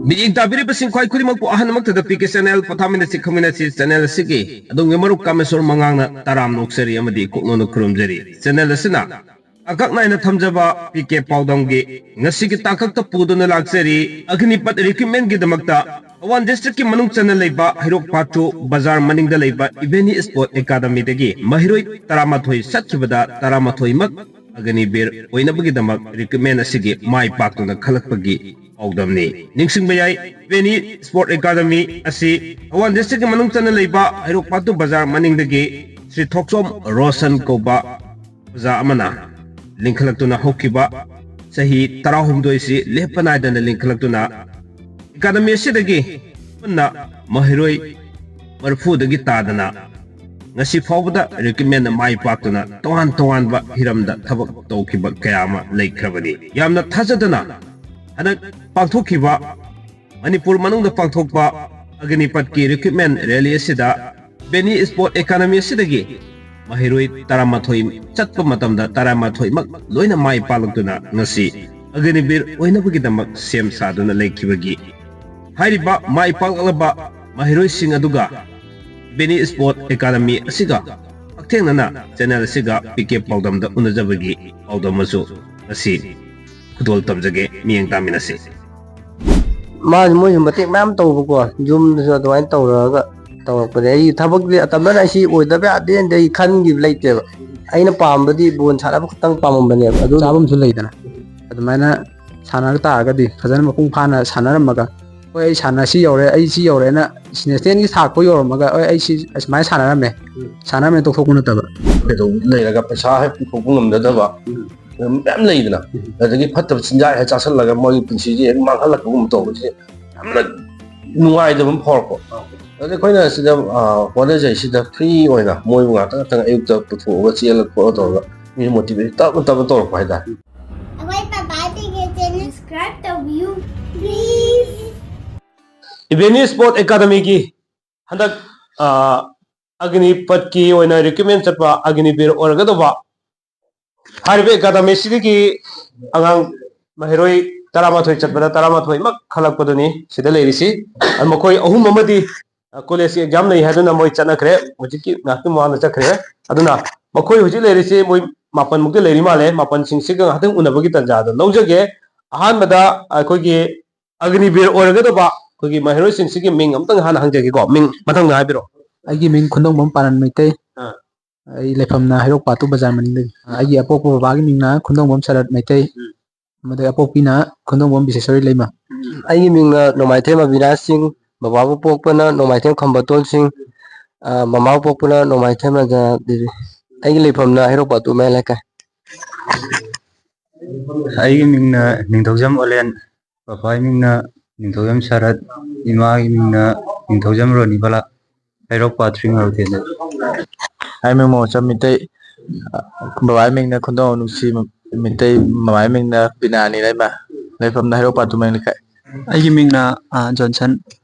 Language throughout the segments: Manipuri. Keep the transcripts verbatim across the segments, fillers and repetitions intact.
ꯃꯤꯠꯌꯦꯡ ꯇꯥꯕꯤꯔꯤꯕꯁꯤꯡ ꯈ꯭ꯋꯥꯏ ꯈꯨꯗꯤꯡꯃꯛꯄꯨ ꯑꯍꯥꯟꯕꯃꯛꯇꯗ ꯄꯤ ꯀꯦ ꯆꯦꯅꯦꯜ ꯄꯣꯊꯥꯃꯤꯟꯅꯁꯤ ꯈꯪꯃꯤꯟꯅꯁꯤ ꯆꯦꯅꯦꯜ ꯑꯁꯤꯒꯤ ꯑꯗꯣꯝꯒꯤ ꯃꯔꯨꯞ ꯀꯥꯃꯦꯁꯣꯔ ꯃꯉꯥꯡꯅ ꯇꯔꯥꯝꯅ ꯑꯣꯛꯆꯔꯤ ꯑꯃꯗꯤ ꯀꯣꯛꯅꯣꯟꯅ ꯈꯨꯔꯨꯝꯖꯔꯤ꯫ ꯆꯦꯅꯦꯜ ꯑꯁꯤꯅ ꯇꯥꯡꯀꯛ ꯅꯥꯏꯅ ꯊꯝꯖꯕ ꯄꯤ ꯀꯦ ꯄꯥꯎꯗꯝꯒꯤ ꯉꯁꯤꯒꯤ ꯇꯥꯡꯀꯛꯇ ꯄꯨꯗꯨꯅ ꯂꯥꯛꯆꯔꯤ꯫ ꯑꯒꯅꯤꯄꯠ ꯔꯤꯀ꯭ꯔꯨꯠꯃꯦꯟꯒꯤꯗꯃꯛꯇ ꯊꯧꯕꯥꯜ ꯗꯤꯁꯇ꯭ꯔꯤꯛꯀꯤ ꯃꯅꯨꯡ ꯆꯟꯅ ꯂꯩꯕ ꯍꯩꯔꯣꯛ ꯐꯥꯇꯨ ꯕꯖꯥꯔ ꯃꯅꯤꯡꯗ ꯂꯩꯕ ꯏꯕꯦꯅꯤ ꯁ꯭ꯄꯣꯔꯠ ꯑꯦꯀꯥꯗꯃꯤꯗꯒꯤ ꯃꯍꯩꯔꯣꯏ ꯇꯔꯥꯃꯥꯊꯣꯏ ꯆꯠꯈꯤꯕꯗ ꯇꯔꯥꯃꯥꯊꯣꯏꯃꯛ ꯑꯒꯅꯤꯕꯤꯔ ꯑꯣꯏꯅꯕꯒꯤꯗꯃꯛ ꯔꯤꯀ꯭ꯔꯨꯠꯃꯦꯟ ꯑꯁꯤꯒꯤ ꯃꯥꯏ ꯄꯥꯛꯇꯨꯅ ꯈꯜꯂꯛꯄꯒꯤ ꯄꯥꯎꯗꯝꯅꯤ꯫ ꯅꯤꯡꯁꯤꯡꯕ ꯌꯥꯏ, ꯏꯕꯦꯅꯤ ꯁ꯭ꯄꯣꯔꯠ ꯑꯦꯀꯥꯗꯃꯤ ꯑꯁꯤ ꯊꯧꯕꯥꯜ ꯗꯤꯁꯇ꯭ꯔꯤꯛꯀꯤ ꯃꯅꯨꯡ ꯆꯟꯅ ꯂꯩꯕ ꯍꯩꯔꯣꯛ ꯐꯥꯇꯨ ꯕꯖꯥꯔ ꯃꯅꯤꯡꯗꯒꯤ ꯁ꯭ꯔꯤ ꯊꯣꯛꯆꯣꯝ ꯔꯣꯁꯟ ꯀꯧꯕ ꯑꯣꯖꯥ ꯑꯃꯅ ꯂꯤꯡꯈꯠꯂꯛꯇꯨꯅ ꯍꯧꯈꯤꯕ ꯆꯍꯤ ꯇꯔꯥꯍꯨꯝꯗꯣꯏꯁꯤ ꯂꯦꯞꯄ ꯅꯥꯏꯗꯅ ꯂꯤꯡꯈꯠꯂꯛꯇꯨꯅ ꯑꯦꯀꯥꯗꯃꯤ ꯑꯁꯤꯗꯒꯤ ꯄꯨꯟꯅ ꯃꯍꯩꯔꯣꯏ ꯃꯔꯤꯐꯨꯗꯒꯤ ꯇꯥꯗꯅ ꯉꯁꯤ ꯐꯥꯎꯕꯗ ꯔꯤꯀ꯭ꯔꯨꯠꯃꯦꯟꯗ ꯃꯥꯏ ꯄꯥꯛꯇꯨꯅ ꯇꯣꯉꯥꯟ ꯇꯣꯉꯥꯟꯕ ꯍꯤꯔꯝꯗ ꯊꯕꯛ ꯇꯧꯈꯤꯕ ꯀꯌꯥ ꯑꯃ ꯂꯩꯈ꯭ꯔꯕꯅꯤ꯫ ꯌꯥꯝꯅ ꯊꯥꯖꯗꯅ ꯍꯟꯗꯛ ꯄꯥꯡꯊꯣꯛꯈꯤꯕ ꯃꯅꯤꯄꯨꯔ ꯃꯅꯨꯡꯗ ꯄꯥꯡꯊꯣꯛꯄ ꯑꯒꯅꯤꯄꯠꯀꯤ ꯔꯤꯀ꯭ꯔꯨꯠꯃꯦꯟ ꯔꯦꯂꯤ ꯑꯁꯤꯗ ꯕꯦꯅꯤ ꯁ꯭ꯄꯣꯔꯠ ꯑꯦꯀꯥꯗꯃꯤ ꯑꯁꯤꯗꯒꯤ ꯃꯍꯩꯔꯣꯏ ꯇꯔꯥꯃꯥꯊꯣꯏ ꯆꯠꯄ ꯃꯇꯝꯗ ꯇꯔꯥꯃꯥꯊꯣꯏꯃꯛ ꯂꯣꯏꯅ ꯃꯥꯏ ꯄꯥꯛꯂꯛꯇꯨꯅ ꯉꯁꯤ ꯑꯒꯅꯤꯕꯤꯔ ꯑꯣꯏꯅꯕꯒꯤꯗꯃꯛ ꯁꯦꯝ ꯁꯥꯗꯨꯅ ꯂꯩꯈꯤꯕꯒꯤ ꯍꯥꯏꯔꯤꯕ ꯃꯥꯏ ꯄꯥꯛꯂꯛꯂꯕ ꯃꯍꯩꯔꯣꯏꯁꯤꯡ ꯑꯗꯨꯒ ꯕꯦꯅꯤ ꯁ꯭ꯄꯣꯔꯠ ꯑꯦꯀꯥꯗꯃꯤ ꯑꯁꯤꯒ ꯍꯛꯊꯦꯡꯅꯅ ꯆꯦꯅꯦꯜ ꯑꯁꯤꯒ ꯄꯤ ꯀꯦ ꯄꯥꯎꯗꯝꯗ ꯎꯅꯖꯕꯒꯤ ꯄꯥꯎꯗꯝ ꯑꯃꯁꯨ ꯉꯁꯤ ꯈꯨꯗꯣꯜ ꯇꯝꯖꯒꯦ꯫ ꯃꯤꯠꯌꯦꯡ ꯇꯥꯃꯤꯟꯅꯁꯤ꯫ ꯃꯥꯁꯨ ꯃꯣꯏꯁꯨ ꯃꯇꯦꯡ ꯃꯌꯥꯝ ꯇꯧꯕꯀꯣ, ꯌꯨꯝꯗꯁꯨ ꯑꯗꯨꯃꯥꯏꯅ ꯇꯧꯔꯒ ꯇꯧꯔꯛꯄꯅꯦ꯫ ꯑꯩ ꯊꯕꯛꯇꯤ ꯑꯇꯝꯅꯅ ꯑꯩ ꯁꯤ ꯑꯣꯏꯗꯕ ꯌꯥꯗꯦꯅ ꯑꯩ ꯈꯟꯈꯤꯕ ꯂꯩꯇꯦꯕ꯫ ꯑꯩꯅ ꯄꯥꯝꯕꯗꯤ ꯕꯣꯜ ꯁꯥꯟꯅꯕ ꯈꯛꯇꯪ ꯄꯥꯝꯃꯝꯕꯅꯦꯕ꯫ ꯑꯗꯨ ꯆꯥꯐꯝꯁꯨ ꯂꯩꯗꯅ, ꯑꯗꯨꯃꯥꯏꯅ ꯁꯥꯟꯅ ꯇꯥꯔꯒꯗꯤ ꯐꯖꯅ ꯃꯄꯨꯡ ꯐꯥꯅ ꯁꯥꯟꯅꯔꯝꯃꯒ, ꯍꯣꯏ, ꯑꯩ ꯁꯥꯟꯅ ꯁꯤ ꯌꯧꯔꯦ, ꯑꯩ ꯁꯤ ꯌꯧꯔꯦꯅ ꯅꯦꯁꯅꯦꯜꯒꯤ ꯊꯥꯛꯄ ꯌꯧꯔꯝꯃꯒ, ꯍꯣꯏ, ꯑꯩ ꯁꯤ ꯑꯁꯨꯃꯥꯏꯅ ꯁꯥꯟꯅꯔꯝꯃꯦ, ꯁꯥꯟꯅꯔꯝꯃꯦ ꯇꯣꯛꯊꯣꯛꯄ ꯅꯠꯇꯕ꯫ ꯀꯩꯗꯧꯕ ꯂꯩꯔꯒ ꯄꯩꯁꯥ ꯍꯦꯛ ꯄꯨꯊꯣꯛꯄ ꯉꯝꯅꯗꯕ ꯃꯌꯥꯝ ꯂꯩꯗꯅ, ꯑꯗꯒꯤ ꯐꯠꯇꯕ ꯆꯤꯟꯖꯥꯛ ꯍꯦꯛ ꯆꯥꯁꯤꯜꯂꯒ ꯃꯣꯏꯒꯤ ꯄꯨꯟꯁꯤꯁꯦ ꯍꯦꯛ ꯃꯥꯡꯍꯜꯂꯛꯄꯒꯨꯝꯕ ꯇꯧꯕꯁꯦ ꯌꯥꯝꯅ ꯅꯨꯡꯉꯥꯏꯇꯕ ꯑꯃ ꯐꯥꯎꯔꯛꯄ꯫ ꯑꯗ ꯑꯩꯈꯣꯏꯅ ꯁꯤꯗ, ꯑ, ꯍꯣꯠꯅꯖꯩ ꯁꯤꯗ ꯐ꯭ꯔꯤ ꯑꯣꯏꯅ ꯃꯣꯏꯕꯨ ꯉꯥꯛꯇꯪ ꯉꯥꯛꯇꯪ ꯑꯌꯨꯛꯇ ꯄꯨꯊꯣꯛꯑꯒ ꯆꯦꯜꯂ ꯈꯣꯠꯂ ꯇꯧꯔꯒ ꯃꯤ ꯃꯣꯇꯤꯚꯦꯠ ꯇꯞꯅ ꯇꯞꯅ ꯇꯧꯔꯛꯄ ꯍꯥꯏꯇꯥꯔꯦ꯫ ꯑꯩꯈꯣꯏ ꯄꯄꯥ ꯄꯤꯒꯦ ꯆꯦꯅꯦꯜ ꯁꯕꯁꯀ꯭ꯔꯥꯏꯕ ꯇꯧꯕꯤꯌꯨ ꯄ꯭ꯂꯤꯖ꯫ ꯏꯕꯦꯅꯤ ꯁ꯭ꯄꯣꯔꯠ ꯑꯦꯀꯥꯗꯃꯤꯒꯤ ꯍꯟꯗꯛ, ꯑ, ꯑꯒꯅꯤꯄꯠꯀꯤ ꯑꯣꯏꯅ ꯔꯤꯀ꯭ꯔꯨꯠꯃꯦꯟ ꯆꯠꯄ ꯑꯒꯅꯤꯕꯤꯔ ꯑꯣꯏꯔꯒꯗꯧꯕ ꯍꯥꯏꯔꯤꯕ ꯑꯦꯀꯥꯗꯃꯤ ꯑꯁꯤꯗꯒꯤ ꯑꯉꯥꯡ ꯃꯍꯩꯔꯣꯏ ꯇꯔꯥꯃꯥꯊꯣꯏ ꯆꯠꯄꯗ ꯇꯔꯥꯃꯥꯊꯣꯏꯃꯛ ꯈꯜꯂꯛꯄꯗꯨꯅꯤ ꯁꯤꯗ ꯂꯩꯔꯤꯁꯤ꯫ ꯑ, ꯃꯈꯣꯏ ꯑꯍꯨꯝ ꯑꯃꯗꯤ, ꯑ, ꯀꯣꯂꯦꯖꯀꯤ ꯑꯦꯛꯖꯥꯝ ꯂꯩ ꯍꯥꯏꯗꯨꯅ ꯃꯣꯏ ꯆꯠꯅꯈ꯭ꯔꯦ, ꯍꯧꯖꯤꯛꯀꯤ ꯉꯥꯏꯍꯥꯛꯀꯤ ꯃꯃꯥꯡꯗ ꯆꯠꯈ꯭ꯔꯦ꯫ ꯑꯗꯨꯅ ꯃꯈꯣꯏ ꯍꯧꯖꯤꯛ ꯂꯩꯔꯤꯁꯤ ꯃꯣꯏ ꯃꯥꯄꯟꯃꯨꯛꯇꯤ ꯂꯩꯔꯤ ꯃꯥꯜꯂꯦ꯫ ꯃꯥꯄꯟꯁꯤꯡꯁꯤꯒ ꯉꯥꯏꯍꯥꯛꯇꯪ ꯎꯅꯕꯒꯤ ꯇꯥꯟꯖꯥꯗꯣ ꯂꯧꯖꯒꯦ꯫ ꯑꯍꯥꯟꯕꯗ ꯑꯩꯈꯣꯏꯒꯤ ꯑꯒꯅꯤꯕꯤꯔ ꯑꯣꯏꯔꯒꯗꯕ ꯑꯩꯈꯣꯏꯒꯤ ꯃꯍꯩꯔꯣꯏꯁꯤꯡꯁꯤꯒꯤ ꯃꯤꯡ ꯑꯝꯇꯪ ꯍꯥꯟꯅ ꯍꯪꯖꯒꯦꯀꯣ꯫ ꯃꯤꯡ ꯃꯊꯪꯗ ꯍꯥꯏꯕꯤꯔꯛꯑꯣ꯫ ꯑꯩꯒꯤ ꯃꯤꯡ ꯈꯨꯟꯗꯣꯡꯕꯝ ꯄꯥꯔꯟ ꯃꯩꯇꯩ꯫ ꯑꯥ꯫ ꯑꯩ ꯂꯩꯐꯝꯅ ꯍꯩꯔꯣꯛ ꯄꯥꯠꯇꯨ ꯕꯖꯥꯔ ꯃꯅꯤꯡꯗꯒꯤ꯫ ꯑꯥ꯫ ꯑꯩꯒꯤ ꯑꯄꯣꯛꯄ ꯕꯕꯥꯒꯤ ꯃꯤꯡꯅ ꯈꯨꯟꯗꯣꯡꯕꯝ ꯁꯔꯠ ꯃꯩꯇꯩ꯫ ꯎꯝ꯫ ꯑꯃꯗꯤ ꯑꯄꯣꯛꯄꯤꯅ ꯈꯨꯟꯗꯣꯡꯕꯝ ꯕꯤꯁꯦꯁꯣꯔꯤ ꯂꯩꯃ꯫ ꯑꯩꯒꯤ ꯃꯤꯡꯅ ꯅꯣꯡꯃꯥꯏꯊꯦꯝ ꯑꯕꯤꯅꯥꯁ ꯁꯤꯡ, ꯕꯕꯥꯕꯨ ꯄꯣꯛꯄꯅ ꯅꯣꯡꯃꯥꯏꯊꯦꯝ ꯈꯝꯕꯇꯣꯟ ꯁꯤꯡ, ꯑ, ꯃꯃꯥꯕꯨ ꯄꯣꯛꯄꯅ ꯅꯣꯡꯃꯥꯏꯊꯦꯝ ꯔꯖꯅꯥ ꯗꯦꯕꯤ꯫ ꯑꯩꯒꯤ ꯂꯩꯐꯝꯅ ꯍꯩꯔꯣꯛ ꯄꯥꯠꯇꯨ ꯃꯌꯥꯏ ꯂꯩꯀꯥꯏ꯫ ꯑꯩꯒꯤ ꯃꯤꯡꯅ ꯅꯤꯡꯊꯧꯖꯝ ꯑꯣꯂꯦꯟ, ꯄꯄꯥꯒꯤ ꯃꯤꯡꯅ ꯅꯤꯡꯊꯧꯖꯝ ꯁꯔꯠ, ꯏꯃꯥꯒꯤ ꯃꯤꯡꯅ ꯅꯤꯡꯊꯧꯖꯝ ꯔꯣꯅꯤꯕꯂꯥ, ꯍꯩꯔꯣꯛ ꯄꯥꯠ ꯊ꯭ꯔꯤ ꯉꯥꯔꯨꯊꯦꯟꯗ꯫ ꯑꯩ ꯃꯤꯡ ꯃꯣꯍꯣꯟꯆꯝ ꯃꯤꯇꯩ, ꯕꯕꯥꯒꯤ ꯃꯤꯡꯅ ꯈꯨꯟꯗꯣꯡ ꯅꯨꯡꯁꯤ ꯃꯤꯇꯩ, ꯃꯃꯥꯒꯤ ꯃꯤꯡꯅ ꯕꯤꯅꯥꯅꯤ ꯂꯩꯃ, ꯂꯩꯐꯝꯅ ꯍꯩꯔꯣꯛ ꯄꯥꯠ ꯇꯨꯃꯦꯡ ꯂꯩꯀꯥꯏ꯫ ꯑꯩꯒꯤ ꯃꯤꯡꯅ, ꯑ, ꯖꯣꯟꯁꯟ,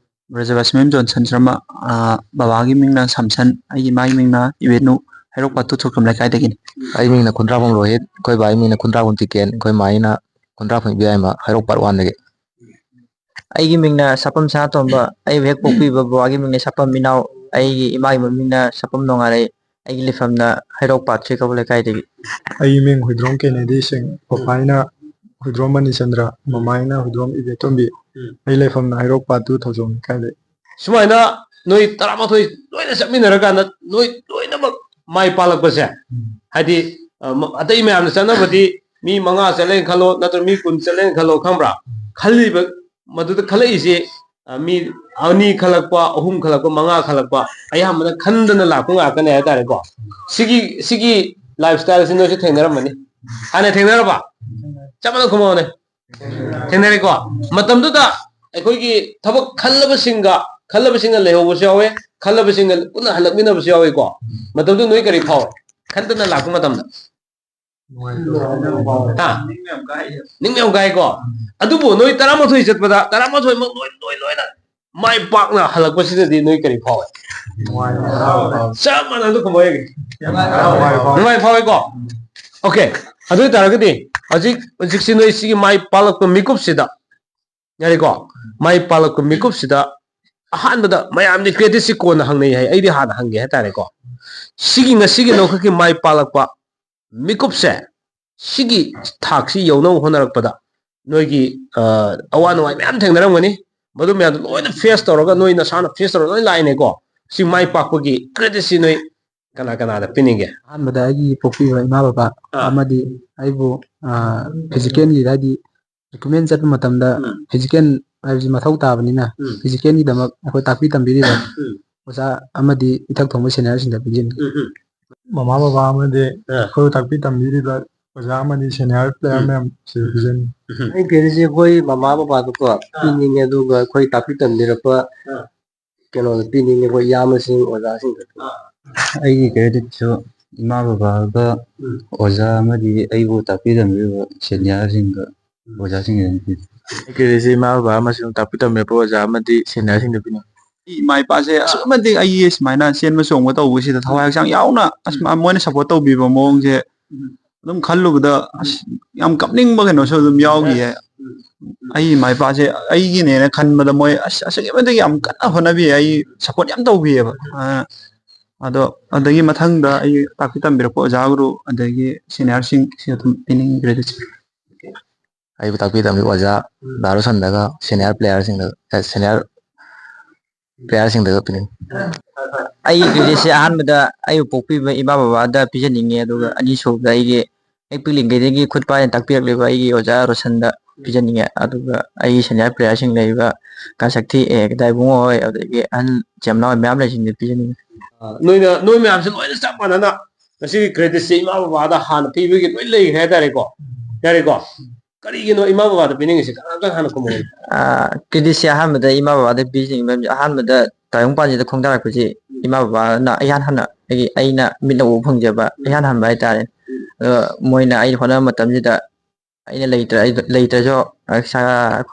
ꯕ꯭ꯔꯖꯕꯥꯁꯤꯃꯌꯨꯝ ꯖꯣꯟꯁꯟ ꯁꯔꯃ, ꯑ, ꯕꯕꯥꯒꯤ ꯃꯤꯡꯅ ꯁꯥꯝꯁꯟ, ꯑꯩꯒꯤ ꯏꯃꯥꯒꯤ ꯃꯤꯡꯅ ꯏꯕꯦꯅꯨ, ꯍꯩꯔꯣꯛ ꯄꯥꯠ ꯇꯨ ꯊꯣꯛꯈ꯭ꯔꯝ ꯂꯩꯀꯥꯏꯗꯒꯤꯅꯤ꯫ ꯑꯩ ꯃꯤꯡꯅ ꯈꯨꯟꯗ꯭ꯔꯥꯛꯄꯝ ꯔꯣꯍꯤꯠ, ꯑꯩꯈꯣꯏ ꯕꯥꯒꯤ ꯃꯤꯡꯅ ꯈꯨꯟꯗ꯭ꯔꯥꯛꯄꯝ ꯇꯤꯀꯦꯟ, ꯑꯩꯈꯣꯏ ꯃꯥꯒꯤꯅ ꯈꯨꯟꯗ꯭ꯔꯥꯛꯄꯝ ꯏꯕꯦꯝꯃ, ꯍꯩꯔꯣꯛ ꯄꯥꯠ ꯋꯥꯟꯗꯒꯤ꯫ ꯑꯩꯒꯤ ꯃꯤꯡꯅ ꯁꯥꯄꯝ ꯁꯅꯥꯇꯣꯝꯕ, ꯑꯩꯕꯨ ꯍꯦꯛ ꯄꯣꯛꯄꯤꯕ ꯕꯕꯥꯒꯤ ꯃꯤꯡꯅ ꯁꯥꯄꯝ ꯏꯅꯥꯎ, ꯑꯩꯒꯤ ꯏꯃꯥꯒꯤ ꯃꯃꯤꯡꯅ ꯁꯥꯄꯝ ꯅꯣꯡꯉꯥꯂꯩ, ꯑꯩꯒꯤ ꯂꯩꯐꯝꯅ ꯍꯩꯔꯣꯛ ꯄꯥꯠ ꯊ꯭ꯔꯤ ꯀꯧꯕ ꯂꯩꯀꯥꯏꯗꯒꯤ꯫ ꯑꯩꯒꯤ ꯃꯤꯡ ꯍꯨꯏꯗ꯭ꯔꯣꯝ ꯀꯦꯅꯦꯗꯤ ꯁꯤꯡ, ꯄꯄꯥꯏꯅ ꯍꯨꯏꯗ꯭ꯔꯣꯝ ꯃꯅꯤꯆꯟꯗ꯭ꯔ, ꯃꯃꯥꯏꯅ ꯍꯨꯏꯗ꯭ꯔꯣꯝ ꯏꯕꯦꯇꯣꯝꯕꯤ꯫ ꯎꯝ꯫ ꯑꯩ ꯂꯩꯐꯝꯅ ꯍꯩꯔꯣꯛ ꯄꯥꯠ ꯇꯨ ꯊꯧꯖꯣꯝ ꯂꯩꯀꯥꯏꯗꯒꯤ꯫ ꯁꯨꯃꯥꯏꯅ ꯅꯣꯏ ꯇꯔꯥꯃꯥꯊꯣꯏ ꯂꯣꯏꯅ ꯆꯠꯃꯤꯟꯅꯔꯀꯥꯟꯗ ꯅꯣꯏ ꯂꯣꯏꯅꯃꯛ ꯃꯥꯏ ꯄꯥꯛꯂꯛꯄꯁꯦ, ꯎꯝ꯫ ꯍꯥꯏꯗꯤ, ꯑ, ꯃ-, ꯑꯇꯩ ꯃꯌꯥꯝꯅ ꯆꯠꯅꯕꯗꯤ ꯃꯤ ꯃꯉꯥ ꯆꯠꯂꯦꯅ ꯈꯜꯂꯣ, ꯅꯠꯇ꯭ꯔꯒ ꯃꯤ ꯀꯨꯟ ꯆꯠꯂꯦꯅ ꯈꯜꯂꯣ, ꯈꯪꯕ꯭ꯔꯥ? ꯈꯜꯂꯤꯕ, ꯃꯗꯨꯗ ꯈꯜꯂꯛꯏꯁꯦ, ꯑ, ꯃꯤ ꯑꯅꯤ ꯈꯜꯂꯛꯄ, ꯑꯍꯨꯝ ꯈꯜꯂꯛꯄ, ꯃꯉꯥ ꯈꯜꯂꯛꯄ, ꯑꯌꯥꯝꯕꯅ ꯈꯟꯗꯅ ꯂꯥꯛꯄ ꯉꯥꯛꯇꯅꯦ ꯍꯥꯏꯇꯥꯔꯦꯀꯣ꯫ ꯁꯤꯒꯤ, ꯁꯤꯒꯤ lifestyle ꯁꯤ ꯅꯣꯏꯁꯨ ꯊꯦꯡꯅꯔꯝꯃꯅꯤ꯫ ꯍꯥꯟꯅ ꯊꯦꯡꯅꯔꯕ? ꯆꯞ ꯃꯥꯟꯅ ꯈꯨꯝꯃꯛꯑꯣꯅꯦ꯫ ꯊꯦꯡꯅꯔꯦꯀꯣ? ꯃꯇꯝꯗꯨꯗ ꯑꯩꯈꯣꯏꯒꯤ ꯊꯕꯛ ꯈꯜꯂꯕꯁꯤꯡꯒ, ꯈꯜꯂꯕꯁꯤꯡꯒ ꯂꯩꯍꯧꯕꯁꯨ ꯌꯥꯎꯋꯦ, ꯈꯜꯂꯕꯁꯤꯡꯒ ꯄꯨꯟꯅ ꯍꯜꯂꯛꯃꯤꯟꯅꯕꯁꯨ ꯌꯥꯎꯋꯦꯀꯣ꯫ ꯃꯇꯝꯗꯨ ꯅꯣꯏ ꯀꯔꯤ ꯐꯥꯎꯋꯦ? ꯈꯟꯗꯅ ꯂꯥꯛꯄ ꯃꯇꯝꯗ꯫ ꯍꯥ? ꯅꯤꯡꯕ ꯌꯥꯝ ꯀꯥꯏꯀꯣ꯫ ꯑꯗꯨꯕꯨ ꯅꯣꯏ ꯇꯔꯥꯃꯥꯊꯣꯏ ꯆꯠꯄꯗ, ꯇꯔꯥꯃꯥꯊꯣꯏꯃꯛ ꯅꯣꯏ, ꯅꯣꯏ ꯂꯣꯏꯅ ꯃꯥꯏ ꯄꯥꯛꯅ ꯍꯜꯂꯛꯄꯁꯤꯗꯗꯤ ꯅꯣꯏ ꯀꯔꯤ ꯐꯥꯎꯋꯦ? ꯅꯨꯡꯉꯥꯏ, ꯍꯔꯥꯎ, ꯍꯔꯥꯎ꯫ ꯆꯞ ꯃꯥꯟꯅꯅ ꯈꯨꯝꯃꯣ ꯌꯦꯡꯒꯦ꯫ ꯅꯨꯡꯉꯥꯏ, ꯍꯔꯥꯎ, ꯍꯔꯥꯎ꯫ ꯅꯨꯡꯉꯥꯏ ꯐꯥꯎꯋꯦꯀꯣ? OK꯫ ꯑꯗꯨ ꯑꯣꯏꯇꯥꯔꯒꯗꯤ ꯍꯧꯖꯤꯛ ꯍꯧꯖꯤꯛꯁꯤ ꯅꯣꯏ ꯁꯤꯒꯤ ꯃꯥꯏ ꯄꯥꯛꯂꯛꯄ ꯃꯤꯀꯨꯞꯁꯤꯗ, ꯌꯥꯔꯦꯀꯣ? ꯃꯥꯏ ꯄꯥꯛꯂꯛꯄ ꯃꯤꯀꯨꯞꯁꯤꯗ ꯑꯍꯥꯟꯕꯗ ꯃꯌꯥꯝꯗꯤ creditꯁꯤ ꯀꯣꯟꯅ ꯍꯪꯅꯩ ꯍꯥꯏ, ꯑꯩꯗꯤ ꯍꯥꯟꯅ ꯍꯪꯒꯦ ꯍꯥꯏꯇꯥꯔꯦꯀꯣ꯫ ꯁꯤꯒꯤ ꯉꯁꯤꯒꯤ ꯅꯣꯡꯈꯛꯀꯤ ꯃꯥꯏ ꯄꯥꯛꯂꯛꯄ ꯃꯤꯀꯨꯞꯁꯦ, ꯁꯤꯒꯤ ꯊꯥꯛꯁꯤ ꯌꯧꯅꯕ ꯍꯣꯠꯅꯔꯛꯄꯗ ꯅꯣꯏꯒꯤ ꯑ, ꯑꯋꯥ ꯅꯨꯡꯉꯥꯏ ꯃꯌꯥꯝ ꯊꯦꯡꯅꯔꯝꯒꯅꯤ꯫ ꯃꯗꯨ ꯃꯌꯥꯝꯗꯣ ꯂꯣꯏꯅ face ꯇꯧꯔꯒ, ꯅꯣꯏ ꯅꯁꯥꯅ face ꯇꯧꯔꯒ ꯂꯣꯏ ꯂꯥꯛꯏꯅꯦꯀꯣ꯫ ꯁꯤ ꯃꯥꯏ ꯄꯥꯛꯄꯒꯤ creditꯁꯤ ꯅꯣꯏ ꯀꯅꯥ ꯀꯅꯥꯗ ꯄꯤꯅꯤꯡꯒꯦ? ꯑꯍꯥꯟꯕꯗ ꯑꯩꯒꯤ ꯄꯣꯛꯄꯤꯕ ꯏꯃꯥ ꯕꯕꯥ ꯑꯥ꯫ ꯑꯃꯗꯤ ꯑꯩꯕꯨ, ꯑ, physicalꯒꯤ, ꯍꯥꯏꯗꯤ recruitment ꯆꯠꯄ ꯃꯇꯝꯗ ꯎꯝ꯫ Physical ꯍꯥꯏꯕꯁꯤ ꯃꯊꯧ ꯇꯥꯕꯅꯤꯅ, ꯎꯝ꯫ Physicalꯒꯤꯗꯃꯛ ꯑꯩꯈꯣꯏ ꯇꯥꯛꯄꯤ ꯇꯝꯕꯤꯔꯤꯕ ꯎꯝ꯫ ꯑꯣꯖꯥ ꯑꯃꯗꯤ ꯏꯊꯛ ꯊꯣꯡꯕ seniorꯁꯤꯡꯗ ꯄꯤꯖꯅꯤꯡꯏ꯫ ꯎꯝ꯫ ꯃꯃꯥ ꯕꯕꯥ ꯑꯃꯗꯤ ꯑꯥ꯫ ꯑꯩꯈꯣꯏꯕꯨ ꯇꯥꯛꯄꯤ ꯇꯝꯕꯤꯔꯤꯕ ꯑꯣꯖꯥ ꯑꯃꯗꯤ senior player ꯎꯝ꯫ ꯃꯌꯥꯝꯁꯤꯗ ꯄꯤꯖꯅꯤꯡꯏ꯫ ꯎꯝ꯫ ꯑꯩ ꯄꯤꯔꯤꯁꯦ ꯑꯩꯈꯣꯏ ꯃꯃꯥ ꯕꯕꯥꯗꯀꯣ ꯑꯥ꯫ ꯄꯤꯅꯤꯡꯉꯦ, ꯑꯗꯨꯒ ꯑꯩꯈꯣꯏ ꯇꯥꯛꯄꯤ ꯇꯝꯕꯤꯔꯛꯄ ꯑꯥ꯫ ꯀꯩꯅꯣꯗ ꯄꯤꯅꯤꯡꯉꯦ, ꯑꯩꯈꯣꯏ ꯏꯌꯥꯝꯕꯁꯤꯡ, ꯑꯣꯖꯥꯁꯤꯡꯗ꯫ ꯑꯥ꯫ ꯑꯩꯒꯤ creditꯁꯨ ꯏꯃꯥ ꯕꯕꯥꯒ ꯎꯝ꯫ ꯑꯣꯖꯥ ꯑꯃꯗꯤ ꯑꯩꯕꯨ ꯇꯥꯛꯄꯤ ꯇꯝꯕꯤꯔꯤꯕ seniorꯁꯤꯡꯒ ꯎꯝ꯫ ꯑꯣꯖꯥꯁꯤꯡꯒ ꯑꯗꯨꯝ ꯄꯤ꯫ ꯑꯩ creditꯁꯦ ꯏꯃꯥ ꯕꯕꯥ ꯑꯃꯁꯨꯡ ꯇꯥꯛꯄꯤ ꯇꯝꯕꯤꯔꯛꯄ ꯑꯣꯖꯥ ꯑꯃꯗꯤ seniorꯁꯤꯡꯗ ꯄꯤꯅꯤꯡꯉꯤ꯫ ꯑꯩ ꯏꯃꯥ ꯏꯄꯥꯁꯦ ꯑꯁꯨꯛꯀꯤ ꯃꯇꯤꯛ ꯑꯩ ꯁꯨꯃꯥꯏꯅ ꯆꯦꯟꯕ ꯆꯣꯡꯕ ꯇꯧꯕꯁꯤꯗ ꯊꯋꯥꯏ ꯍꯛꯆꯥꯡ ꯌꯥꯎꯅ ꯑꯁ, ꯎꯝ꯫ ꯃꯣꯏꯅ support ꯇꯧꯕꯤꯕ ꯃꯑꯣꯡꯁꯦ ꯎꯝ꯫ ꯑꯗꯨꯝ ꯈꯜꯂꯨꯕꯗ ꯑꯁ, ꯌꯥꯝ ꯀꯞꯅꯤꯡꯕ ꯀꯩꯅꯣꯁꯨ ꯑꯗꯨꯝ ꯌꯥꯎꯈꯤꯌꯦ꯫ ꯎꯝ꯫ ꯑꯩ ꯏꯃꯥ ꯏꯄꯥꯁꯦ ꯑꯩꯒꯤꯅꯦꯅ ꯈꯟꯕꯗ ꯃꯣꯏ ꯑꯁ, ꯑꯁꯨꯛꯀꯤ ꯃꯇꯤꯛ ꯌꯥꯝ ꯀꯟꯅ ꯍꯣꯠꯅꯕꯤꯌꯦ, ꯑꯩ support ꯌꯥꯝ ꯇꯧꯕꯤꯌꯦꯕ꯫ ꯑ, ꯑꯗꯣ ꯑꯗꯒꯤ ꯃꯊꯪꯗ ꯑꯩ ꯇꯥꯛꯄꯤ ꯇꯝꯕꯤꯔꯛꯄ ꯑꯣꯖꯥ ꯒꯨꯔꯨ ꯑꯗꯒꯤ seniorꯁꯤꯡ ꯁꯤ ꯑꯗꯨꯝ ꯄꯤꯅꯤꯡꯈ꯭ꯔꯦ꯫ ꯑꯩꯕꯨ ꯇꯥꯛꯄꯤ ꯇꯝꯕꯤꯕ ꯑꯣꯖꯥ ꯎꯝ꯫ ꯗꯥ ꯔꯣꯁꯟꯗꯒ senior playerꯁꯤꯡꯗ, ꯑꯦ, senior playerꯁꯤꯡꯗꯒ ꯄꯤꯅꯤꯡꯉꯤ꯫ ꯑꯩꯒꯤ creditꯁꯦ ꯑꯍꯥꯟꯕꯗ ꯑꯩꯕꯨ ꯄꯣꯛꯄꯤꯕ ꯏꯃꯥ ꯕꯕꯥꯗ ꯄꯤꯖꯅꯤꯡꯉꯤ, ꯑꯗꯨꯒ ꯎꯝ꯫ ꯑꯅꯤꯁꯨꯕꯗ ꯑꯩꯒꯤ ꯍꯦꯛ ꯄꯤꯛꯂꯤꯉꯩꯗꯒꯤ ꯈꯨꯠ ꯄꯥꯏꯅ ꯇꯥꯛꯄꯤꯔꯛꯂꯤꯕ ꯑꯩꯒꯤ ꯑꯣꯖꯥ ꯔꯣꯁꯟꯗ ꯎꯝ꯫ ꯄꯤꯖꯅꯤꯡꯉꯦ, ꯑꯗꯨꯒ ꯑꯩꯒꯤ senior playerꯁꯤꯡ ꯂꯩꯔꯤꯕ ꯀꯥ ꯁꯛꯊꯤ, ꯑꯦ, ꯀꯗꯥꯏ ꯏꯕꯨꯡꯉꯣ ꯍꯣꯏ, ꯑꯗꯒꯤ ꯑꯍꯟ ꯏꯆꯤꯟ ꯏꯅꯥꯎ ꯃꯌꯥꯝ ꯂꯩꯁꯤꯡꯗ ꯄꯤꯖꯅꯤꯡꯉꯤ꯫ ꯑ, ꯅꯣꯏꯅ, ꯅꯣꯏ ꯃꯌꯥꯝꯁꯦ ꯂꯣꯏꯅ ꯆꯞ ꯃꯥꯟꯅꯅ ꯉꯁꯤꯒꯤ creditꯁꯦ ꯏꯃꯥ ꯕꯕꯥꯗ ꯍꯥꯟꯅ ꯄꯤꯕꯒꯤ ꯂꯣꯏ ꯂꯩꯈ꯭ꯔꯦ ꯍꯥꯏꯇꯥꯔꯦꯀꯣ꯫ ꯌꯥꯔꯦꯀꯣ? ꯀꯔꯤꯒꯤꯅꯣ ꯏꯃꯥ ꯕꯕꯥꯗ ꯄꯤꯅꯤꯡꯉꯤꯁꯦ? ꯀꯅꯥꯝꯇ ꯍꯥꯟꯅ ꯈꯨꯝꯃꯛꯑꯣ꯫ ꯑ, creditꯁꯦ ꯑꯍꯥꯟꯕꯗ ꯏꯃꯥ ꯕꯕꯥꯗ ꯄꯤꯖꯅꯤꯡꯕ ꯑꯃꯗꯤ, ꯑꯍꯥꯟꯕꯗ ꯇꯥꯏꯕꯪ ꯄꯥꯟꯁꯤꯗ ꯈꯣꯡꯗꯥꯔꯛꯄꯁꯤ ꯏꯃꯥ ꯕꯕꯥꯅ ꯏꯍꯥꯟ ꯍꯥꯟꯅ ꯑꯩꯒꯤ, ꯑꯩꯅ ꯃꯤꯠꯅ ꯎꯕ ꯐꯪꯖꯕ ꯏꯍꯥꯟ ꯍꯥꯟꯕ ꯍꯥꯏꯇꯥꯔꯦ꯫ ꯑꯗꯣ ꯃꯣꯏꯅ ꯑꯩ ꯍꯣꯠꯅꯕ ꯃꯇꯝꯁꯤꯗ ꯑꯩꯅ ꯂꯩꯇ꯭ꯔ-, ꯑꯩ ꯂꯩꯇ꯭ꯔꯁꯨ, ꯑ, ꯁ-,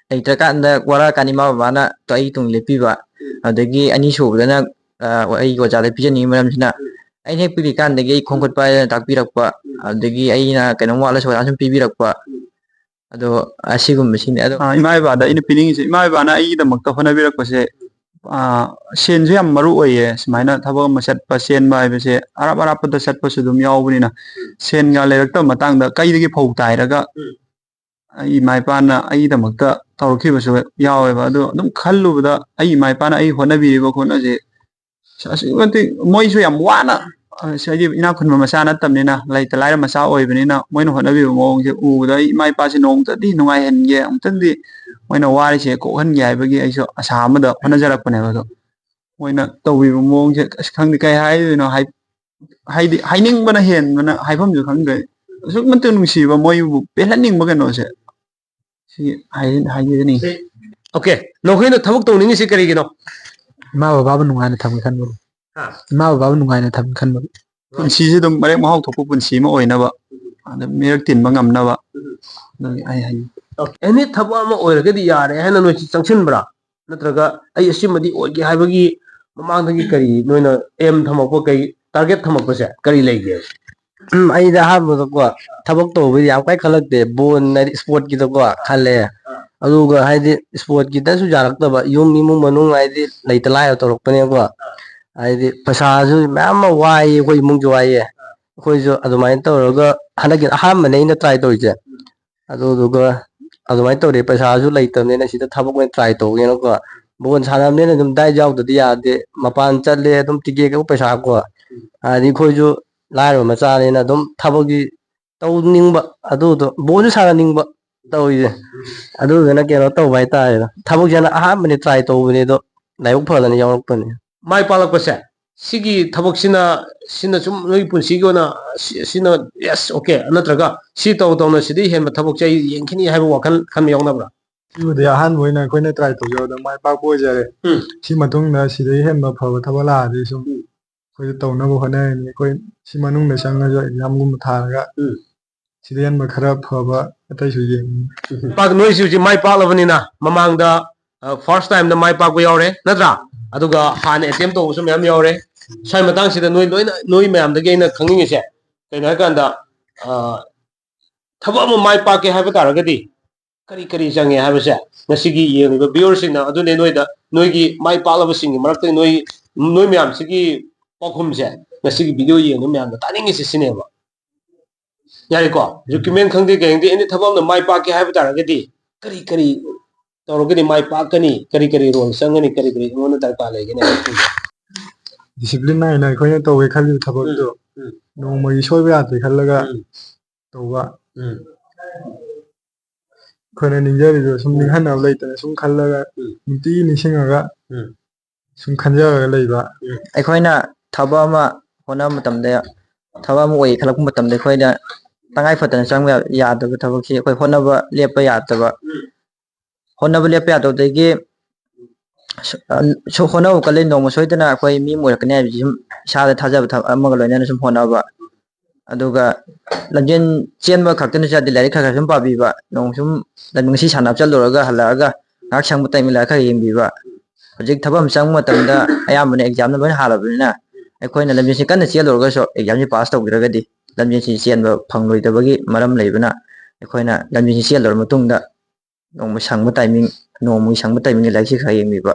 ꯂꯩꯇ꯭ꯔꯀꯥꯟꯗ ꯋꯥꯔꯛꯑꯀꯥꯟꯗ ꯏꯃꯥ ꯕꯕꯥꯅ ꯑꯩꯒꯤ ꯇꯨꯡ ꯂꯦꯞꯄꯤꯕ꯫ ꯑꯗꯒꯤ ꯑꯅꯤꯁꯨꯕꯗꯅ, ꯑ, ꯑꯩꯒꯤ ꯑꯣꯖꯥꯗ ꯄꯤꯖꯅꯤꯡꯉꯤ ꯃꯔꯝꯁꯤꯅ, ꯑꯩꯅ ꯍꯦꯛ ꯄꯤꯛꯂꯤꯀꯥꯟꯗꯒꯤ ꯑꯩ ꯈꯣꯡ ꯈꯨꯠ ꯄꯥꯏꯗꯅ ꯇꯥꯛꯄꯤꯔꯛꯄ, ꯑꯗꯒꯤ ꯑꯩꯅ ꯀꯩꯅꯣꯝ ꯋꯥꯠꯂꯁꯨ ꯑꯗꯨꯝ ꯄꯤꯕꯤꯔꯛꯄ, ꯑꯗꯣ ꯑꯁꯤꯒꯨꯝꯕꯁꯤꯅꯤ꯫ ꯑꯗꯣ ꯑꯥ, ꯏꯃꯥ ꯏꯄꯥꯗ ꯑꯩꯅ ꯄꯤꯅꯤꯡꯉꯤꯁꯦ, ꯏꯃꯥ ꯏꯄꯥꯅ ꯑꯩꯒꯤꯗꯃꯛꯇ ꯍꯣꯠꯅꯕꯤꯔꯛꯄꯁꯦ, ꯑꯥ, ꯁꯦꯟꯁꯨ ꯌꯥꯝ ꯃꯔꯨ ꯑꯣꯏꯌꯦ꯫ ꯁꯨꯃꯥꯏꯅ ꯊꯕꯛ ꯑꯃ ꯆꯠꯄ, ꯆꯦꯟꯕ ꯍꯥꯏꯕꯁꯦ ꯑꯔꯥꯞ ꯑꯔꯥꯞꯄꯗ ꯆꯠꯄꯁꯨ ꯑꯗꯨꯝ ꯌꯥꯎꯕꯅꯤꯅ, ꯁꯦꯟꯒ ꯂꯩꯔꯛꯇꯕ ꯃꯇꯥꯡꯗ ꯀꯩꯗꯒꯤ ꯐꯧ ꯇꯥꯏꯔꯒ ꯑꯩ ꯏꯃꯥ ꯏꯄꯥꯅ ꯑꯩꯒꯤꯗꯃꯛꯇ ꯇꯧꯔꯛꯈꯤꯕꯁꯨ ꯌꯥꯎꯋꯦꯕ꯫ ꯑꯗꯣ ꯑꯗꯨꯝ ꯈꯜꯂꯨꯕꯗ ꯑꯩ ꯏꯃꯥ ꯏꯄꯥꯅ ꯑꯩ ꯍꯣꯠꯅꯕꯤꯔꯤꯕ ꯈꯣꯠꯅꯁꯦ ꯑꯁꯨꯛꯀꯤ ꯃꯇꯤꯛ ꯃꯣꯏꯁꯨ ꯌꯥꯝ ꯋꯥꯅ, ꯑ, ꯍꯥꯏꯗꯤ ꯏꯅꯥꯛ ꯈꯨꯟꯕ ꯃꯆꯥ ꯅꯠꯇꯕꯅꯤꯅ, ꯂꯩꯇ ꯂꯥꯏꯔ ꯃꯆꯥ ꯑꯣꯏꯕꯅꯤꯅ, ꯃꯣꯏꯅ ꯍꯣꯠꯅꯕꯤꯕ ꯃꯑꯣꯡꯁꯦ ꯎꯕꯗ ꯑꯩ ꯏꯃꯥ ꯏꯄꯥꯁꯦ ꯅꯣꯡꯃꯇꯗꯤ ꯅꯨꯡꯉꯥꯏꯍꯟꯒꯦ, ꯑꯃꯨꯛꯇꯪꯗꯤ ꯃꯣꯏꯅ ꯋꯥꯔꯤꯁꯦ ꯀꯣꯛꯍꯟꯒꯦ ꯍꯥꯏꯕꯒꯤ ꯑꯩꯁꯨ ꯑꯁꯥ ꯑꯃꯗ ꯍꯣꯠꯅꯖꯔꯛꯄꯅꯦꯕ꯫ ꯑꯗꯣ ꯃꯣꯏꯅ ꯇꯧꯕꯤꯕ ꯃꯑꯣꯡꯁꯦ ꯑꯁ ꯈꯪꯗꯦ, ꯀꯩ ꯍꯥꯏꯗꯣꯏꯅꯣ, ꯍꯥꯏ-, ꯍꯥꯏꯗꯤ ꯍꯥꯏꯅꯤꯡꯕꯅ ꯍꯦꯟꯕꯅ ꯍꯥꯏꯐꯝꯁꯨ ꯈꯪꯗ꯭ꯔꯦ꯫ ꯑꯁꯨꯛ ꯃꯇꯤꯛ ꯅꯨꯡꯁꯤꯕ, ꯃꯣꯏꯕꯨ ꯄꯦꯜꯍꯟꯅꯤꯡꯕ ꯀꯩꯅꯣꯁꯦ ꯁꯤ ꯍꯥꯏ-, ꯍꯥꯏꯖꯅꯤꯡꯉꯤ꯫ ꯑꯣꯀꯦ, ꯅꯈꯣꯏꯅ ꯊꯕꯛ ꯇꯧꯅꯤꯡꯉꯤꯁꯤ ꯀꯔꯤꯒꯤꯅꯣ? ꯏꯃꯥ ꯕꯕꯥꯕꯨ ꯅꯨꯡꯉꯥꯏꯅ ꯊꯝꯒꯦ ꯈꯟꯕꯒꯤ꯫ ꯍꯥ? ꯏꯃꯥ ꯕꯕꯥꯕꯨ ꯅꯨꯡꯉꯥꯏꯅ ꯊꯝꯒꯦ ꯈꯟꯕꯒꯤ꯫ ꯄꯨꯟꯁꯤꯁꯦ ꯑꯗꯨꯝ ꯃꯔꯦꯛ ꯃꯍꯥꯎ ꯊꯣꯛꯄ ꯄꯨꯟꯁꯤ ꯑꯃ ꯑꯣꯏꯅꯕ, ꯑꯗꯨꯝ ꯃꯤꯔꯛ ꯇꯤꯟꯕ ꯉꯝꯅꯕ, ꯑꯗꯨꯒꯤ ꯑꯩ ꯍꯥꯏꯅꯤꯡꯉꯤ꯫ ꯑꯦꯅꯤ ꯊꯕꯛ ꯑꯃ ꯑꯣꯏꯔꯒꯗꯤ ꯌꯥꯔꯦ ꯍꯥꯏꯅ ꯅꯣꯏꯁꯤ ꯆꯪꯁꯤꯟꯕ꯭ꯔꯥ? ꯅꯠꯇ꯭ꯔꯒ ꯑꯩ ꯑꯁꯤꯃꯗꯤ ꯑꯣꯏꯒꯦ ꯍꯥꯏꯕꯒꯤ ꯃꯃꯥꯡꯗꯒꯤ ꯀꯔꯤ ꯅꯣꯏꯅ ꯑꯦꯝ ꯊꯝꯃꯛꯄ, ꯀꯩ ꯇꯥꯔꯒꯦꯠ ꯊꯝꯃꯛꯄꯁꯦ ꯀꯔꯤ ꯂꯩꯒꯦ? ꯎꯝ, ꯑꯩꯗꯤ ꯑꯍꯥꯟꯕꯗꯀꯣ ꯊꯕꯛ ꯇꯧꯕꯩꯗꯤ ꯌꯥꯝ ꯀꯥꯏ ꯈꯜꯂꯛꯇꯦ꯫ ꯕꯣꯟ ꯍꯥꯏꯗꯤ ꯏꯁꯄꯣꯔꯠꯀꯤꯗꯀꯣ ꯈꯜꯂꯦ꯫ ꯑꯗꯨꯒ ꯍꯥꯏꯗꯤ ꯏꯁꯄꯣꯔꯠꯀꯤꯗꯁꯨ ꯌꯥꯔꯛꯇꯕ, ꯌꯨꯝ ꯏꯃꯨꯡ ꯃꯅꯨꯡ ꯍꯥꯏꯗꯤ ꯂꯩꯇ ꯂꯥꯏꯔ ꯇꯧꯔꯛꯄꯅꯦꯀꯣ꯫ ꯍꯥꯏꯗꯤ ꯄꯩꯁꯥꯁꯨ ꯃꯌꯥꯝ ꯑꯃ ꯋꯥꯏꯌꯦ, ꯑꯩꯈꯣꯏ ꯏꯃꯨꯡꯁꯨ ꯋꯥꯏꯌꯦ꯫ ꯑꯩꯈꯣꯏꯁꯨ ꯑꯗꯨꯃꯥꯏꯅ ꯇꯧꯔꯒ ꯍꯟꯗꯛꯀꯤ ꯑꯍꯥꯟꯕꯅꯦ ꯑꯩꯅ ꯇ꯭ꯔꯥꯏ ꯇꯧꯔꯤꯁꯦ꯫ ꯑꯗꯨꯗꯨꯒ ꯑꯗꯨꯃꯥꯏꯅ ꯇꯧꯔꯦ, ꯄꯩꯁꯥꯁꯨ ꯂꯩꯇꯕꯅꯤꯅ ꯁꯤꯗ ꯊꯕꯛ ꯑꯣꯏꯅ ꯇ꯭ꯔꯥꯏ ꯇꯧꯒꯦꯅꯀꯣ꯫ ꯕꯣꯜ ꯁꯥꯟꯅꯕꯅꯤꯅ ꯑꯗꯨꯝ ꯗꯥꯏꯠ ꯌꯥꯎꯗꯗꯤ ꯌꯥꯗꯦ꯫ ꯃꯄꯥꯟ ꯆꯠꯂꯦ, ꯑꯗꯨꯝ ꯇꯤꯀꯦꯠ ꯀꯛꯄ ꯄꯩꯁꯥ ꯀꯣ꯫ ꯍꯥꯏꯗꯤ ꯑꯩꯈꯣꯏꯁꯨ ꯂꯥꯏꯔꯕ ꯃꯆꯥꯅꯤꯅ ꯑꯗꯨꯝ ꯊꯕꯛꯇꯤ ꯇꯧꯅꯤꯡꯕ, ꯑꯗꯨꯗꯣ ꯕꯣꯜꯁꯨ ꯁꯥꯟꯅꯅꯤꯡꯕ ꯇꯧꯔꯤꯁꯦ꯫ ꯑꯗꯨꯗꯨꯅ ꯀꯩꯅꯣ ꯇꯧꯕ ꯍꯥꯏꯇꯥꯔꯦꯗ, ꯊꯕꯛꯁꯦ ꯍꯟꯗꯛ ꯑꯍꯥꯟꯕꯅꯦ ꯇ꯭ꯔꯥꯏ ꯇꯧꯕꯅꯦ, ꯑꯗꯣ ꯂꯥꯏꯕꯛ ꯐꯗꯅ ꯌꯥꯎꯔꯛꯄꯅꯦ꯫ ꯃꯥꯏ ꯄꯥꯛꯂꯛꯄꯁꯦ ꯁꯤꯒꯤ ꯊꯕꯛꯁꯤꯅ, ꯁꯤꯅ ꯁꯨꯝ ꯅꯣꯏꯒꯤ ꯄꯨꯟꯁꯤꯒꯤ ꯑꯣꯏꯅ ꯁꯤ-, ꯁꯤꯅ ꯌꯦꯁ ꯑꯣꯀꯦ, ꯅꯠꯇ꯭ꯔꯒ ꯁꯤ ꯇꯧ ꯇꯧꯅ ꯁꯤꯗꯩ ꯍꯦꯟꯕ ꯊꯕꯛꯁꯦ ꯑꯩ ꯌꯦꯡꯈꯤꯅꯤ ꯍꯥꯏꯕ ꯋꯥꯈꯜ ꯈꯟꯕ ꯌꯥꯎꯅꯕ꯭ꯔꯥ? ꯁꯤꯕꯨꯗꯤ ꯑꯍꯥꯟꯕ ꯑꯣꯏꯅ ꯑꯩꯈꯣꯏꯅ ꯇ꯭ꯔꯥꯏ ꯇꯧꯖꯕꯗ ꯃꯥꯏ ꯄꯥꯛꯄ ꯑꯣꯏꯖꯔꯦ꯫ ꯎꯝ꯫ ꯁꯤ ꯃꯇꯨꯡꯗ ꯁꯤꯗꯒꯤ ꯍꯦꯟꯕ ꯐꯕ ꯊꯕꯛ ꯂꯥꯛꯑꯗꯤ ꯁꯨꯝ ꯑꯩꯈꯣꯏꯁꯨ ꯇꯧꯅꯕ ꯍꯣꯠꯅꯔꯅꯤ꯫ ꯑꯩꯈꯣꯏ ꯁꯤ ꯃꯅꯨꯡꯗ ꯆꯪꯉꯁꯨ ꯑꯦꯛꯖꯥꯝꯒꯨꯝꯕ ꯊꯥꯔꯒ ꯎꯝ꯫ ꯁꯤꯗ ꯍꯦꯟꯕ ꯈꯔ ꯐꯕ ꯑꯇꯩꯁꯨ ꯌꯦꯡꯉꯤ꯫ ꯄꯥꯛ-, ꯅꯣꯏꯁꯨ ꯍꯧꯖꯤꯛ ꯃꯥꯏ ꯄꯥꯛꯂꯕꯅꯤꯅ ꯃꯃꯥꯡꯗ ꯐꯥꯔꯁ ꯇꯥꯏꯝꯗ ꯃꯥꯏ ꯄꯥꯛꯄ ꯌꯥꯎꯔꯦ ꯅꯠꯇ꯭ꯔꯥ? ꯑꯗꯨꯒ ꯍꯥꯟꯅ ꯑꯦꯇꯦꯝ ꯇꯧꯕꯁꯨ ꯃꯌꯥꯝ ꯌꯥꯎꯔꯦ꯫ ꯁ꯭ꯋꯥꯏ ꯃꯇꯥꯡꯁꯤꯗ ꯅꯣꯏ ꯂꯣꯏꯅ, ꯅꯣꯏ ꯃꯌꯥꯝꯗꯒꯤ ꯑꯩꯅ ꯈꯪꯅꯤꯡꯉꯤꯁꯦ ꯀꯩꯅꯣ ꯍꯥꯏꯀꯥꯟꯗ, ꯑ, ꯊꯕꯛ ꯑꯃ ꯃꯥꯏ ꯄꯥꯛꯀꯦ ꯍꯥꯏꯕ ꯇꯥꯔꯒꯗꯤ ꯀꯔꯤ ꯀꯔꯤ ꯆꯪꯉꯦ ꯍꯥꯏꯕꯁꯦ ꯉꯁꯤꯒꯤ ꯌꯦꯡꯉꯤꯕ viewerꯁꯤꯡꯅ, ꯑꯗꯨꯅꯦ ꯅꯣꯏꯗ, ꯅꯣꯏꯒꯤ ꯃꯥꯏ ꯄꯥꯛꯂꯕꯁꯤꯡꯒꯤ ꯃꯔꯛꯇ ꯅꯣꯏ, ꯅꯣꯏ ꯃꯌꯥꯝꯁꯤꯒꯤ ꯄꯥꯎꯈꯨꯝꯁꯦ ꯉꯁꯤꯒꯤ video ꯌꯦꯡꯕ ꯃꯌꯥꯝꯅ ꯇꯥꯅꯤꯡꯉꯤꯁꯦ ꯁꯤꯅꯦꯕ꯫ ꯌꯥꯔꯦꯀꯣ? Recruitment ꯈꯪꯗꯦ, ꯀꯩ ꯈꯪꯗꯦ, ꯑꯦꯅꯤ ꯊꯕꯛ ꯑꯃ ꯃꯥꯏ ꯄꯥꯛꯀꯦ ꯍꯥꯏꯕ ꯇꯥꯔꯒꯗꯤ ꯀꯔꯤ ꯀꯔꯤ ꯇꯧꯔꯒꯗꯤ ꯃꯥꯏ ꯄꯥꯛꯀꯅꯤ, ꯀꯔꯤ ꯀꯔꯤ role ꯆꯪꯒꯅꯤ, ꯀꯔꯤ ꯀꯔꯤ ꯑꯩꯉꯣꯟꯗ ꯗꯔꯀꯥꯔ ꯂꯩꯒꯅꯤ ꯍꯥꯏꯕꯁꯤꯡꯗꯣ꯫ Discipline ꯅꯥꯏꯅ ꯑꯩꯈꯣꯏꯅ ꯇꯧꯒꯦ ꯈꯜꯂꯤꯕ ꯊꯕꯛꯇꯣ ꯎꯝ. ꯅꯣꯡꯃꯒꯤ ꯁꯣꯏꯕ ꯌꯥꯗꯦ ꯈꯜꯂꯒ ꯎꯝ. ꯇꯧꯕ꯫ ꯎꯝ. ꯑꯩꯈꯣꯏꯅ ꯅꯤꯡꯖꯔꯤꯗꯣ ꯁꯨꯝ ꯅꯤꯡꯍꯟꯅꯕ ꯂꯩꯇꯅ ꯁꯨꯝ ꯈꯜꯂꯒ ꯎꯝ. ꯅꯨꯡꯇꯤꯒꯤ ꯅꯤꯡꯁꯤꯡꯉꯒ ꯎꯝ. ꯁꯨꯝ ꯈꯟꯖꯔꯒ ꯂꯩꯕ꯫ ꯑꯩꯈꯣꯏꯅ ꯊꯕꯛ ꯑꯃ ꯍꯣꯠꯅꯕ ꯃꯇꯝꯗ, ꯊꯕꯛ ꯑꯃ ꯑꯣꯏ ꯈꯜꯂꯛꯄ ꯃꯇꯝꯗ ꯑꯩꯈꯣꯏꯅ ꯇꯉꯥꯏ ꯐꯗꯅ ꯆꯪꯕ ꯌꯥ- ꯌꯥꯗꯕ ꯊꯕꯛꯁꯤ ꯑꯩꯈꯣꯏ ꯍꯣꯠꯅꯕ ꯂꯦꯞꯄ ꯌꯥꯗꯕ꯫ ꯍꯣꯠꯅꯕ ꯂꯦꯞꯄ ꯌꯥꯗꯕꯗꯒꯤ ꯁꯨ- ꯑ, ꯁꯨ ꯍꯣꯠꯅꯕ ꯀꯜꯂꯤ, ꯅꯣꯡꯃ ꯁꯣꯏꯗꯅ ꯑꯩꯈꯣꯏ ꯃꯤ ꯑꯃ ꯑꯣꯏꯔꯛꯀꯅꯤ ꯍꯥꯏꯕꯁꯤ ꯁꯨꯝ ꯏꯁꯥꯗ ꯊꯥꯖꯕ ꯊꯕꯛ ꯑꯃꯒ ꯂꯣꯏꯅꯅ ꯁꯨꯝ ꯍꯣꯠꯅꯕ꯫ ꯑꯗꯨꯒ ꯂꯝꯖꯦꯟ ꯆꯦꯟꯕ ꯈꯛꯇꯅꯁꯨ ꯌꯥꯗꯦ, ꯂꯥꯏꯔꯤꯛ ꯈꯔ ꯈꯔ ꯁꯨꯝ ꯄꯥꯕꯤꯕ, ꯅꯣꯡ ꯁꯨꯝ ꯉꯁꯤ ꯁꯥꯟꯅꯕ ꯆꯠꯂꯨꯔꯒ ꯍꯜꯂꯛꯑꯒ ꯉꯥꯏꯍꯥꯛ ꯁꯪꯕ ꯇꯥꯏꯃꯤꯡ ꯂꯥꯏꯔꯤꯛ ꯈꯔ ꯌꯦꯡꯕꯤꯕ꯫ ꯍꯧꯖꯤꯛ ꯊꯕꯛ ꯑꯃ ꯆꯪꯕ ꯃꯇꯝꯗ ꯑꯌꯥꯝꯕꯅ examꯅ ꯂꯣꯏꯅ ꯍꯥꯜꯂꯕꯅꯤꯅ ꯑꯩꯈꯣꯏꯅ ꯂꯝꯖꯦꯟꯁꯤ ꯀꯟꯅ ꯆꯦꯜꯂꯨꯔꯒꯁꯨ examꯁꯤ pass ꯇꯧꯗ꯭ꯔꯒꯗꯤ ꯂꯝꯖꯦꯟꯁꯤ ꯆꯦꯟꯕ ꯐꯪꯂꯣꯏꯗꯕꯒꯤ ꯃꯔꯝ ꯂꯩꯕꯅ ꯑꯩꯈꯣꯏꯅ ꯂꯝꯖꯦꯟꯁꯤ ꯆꯦꯜꯂꯨꯔ ꯃꯇꯨꯡꯗ ꯅꯣꯡꯃ ꯁꯪꯕ timing, ꯅꯣꯡꯃꯒꯤ ꯁꯪꯕ timingꯗ ꯂꯥꯏꯔꯤꯛꯁꯤ ꯈꯔ ꯌꯦꯡꯕꯤꯕ,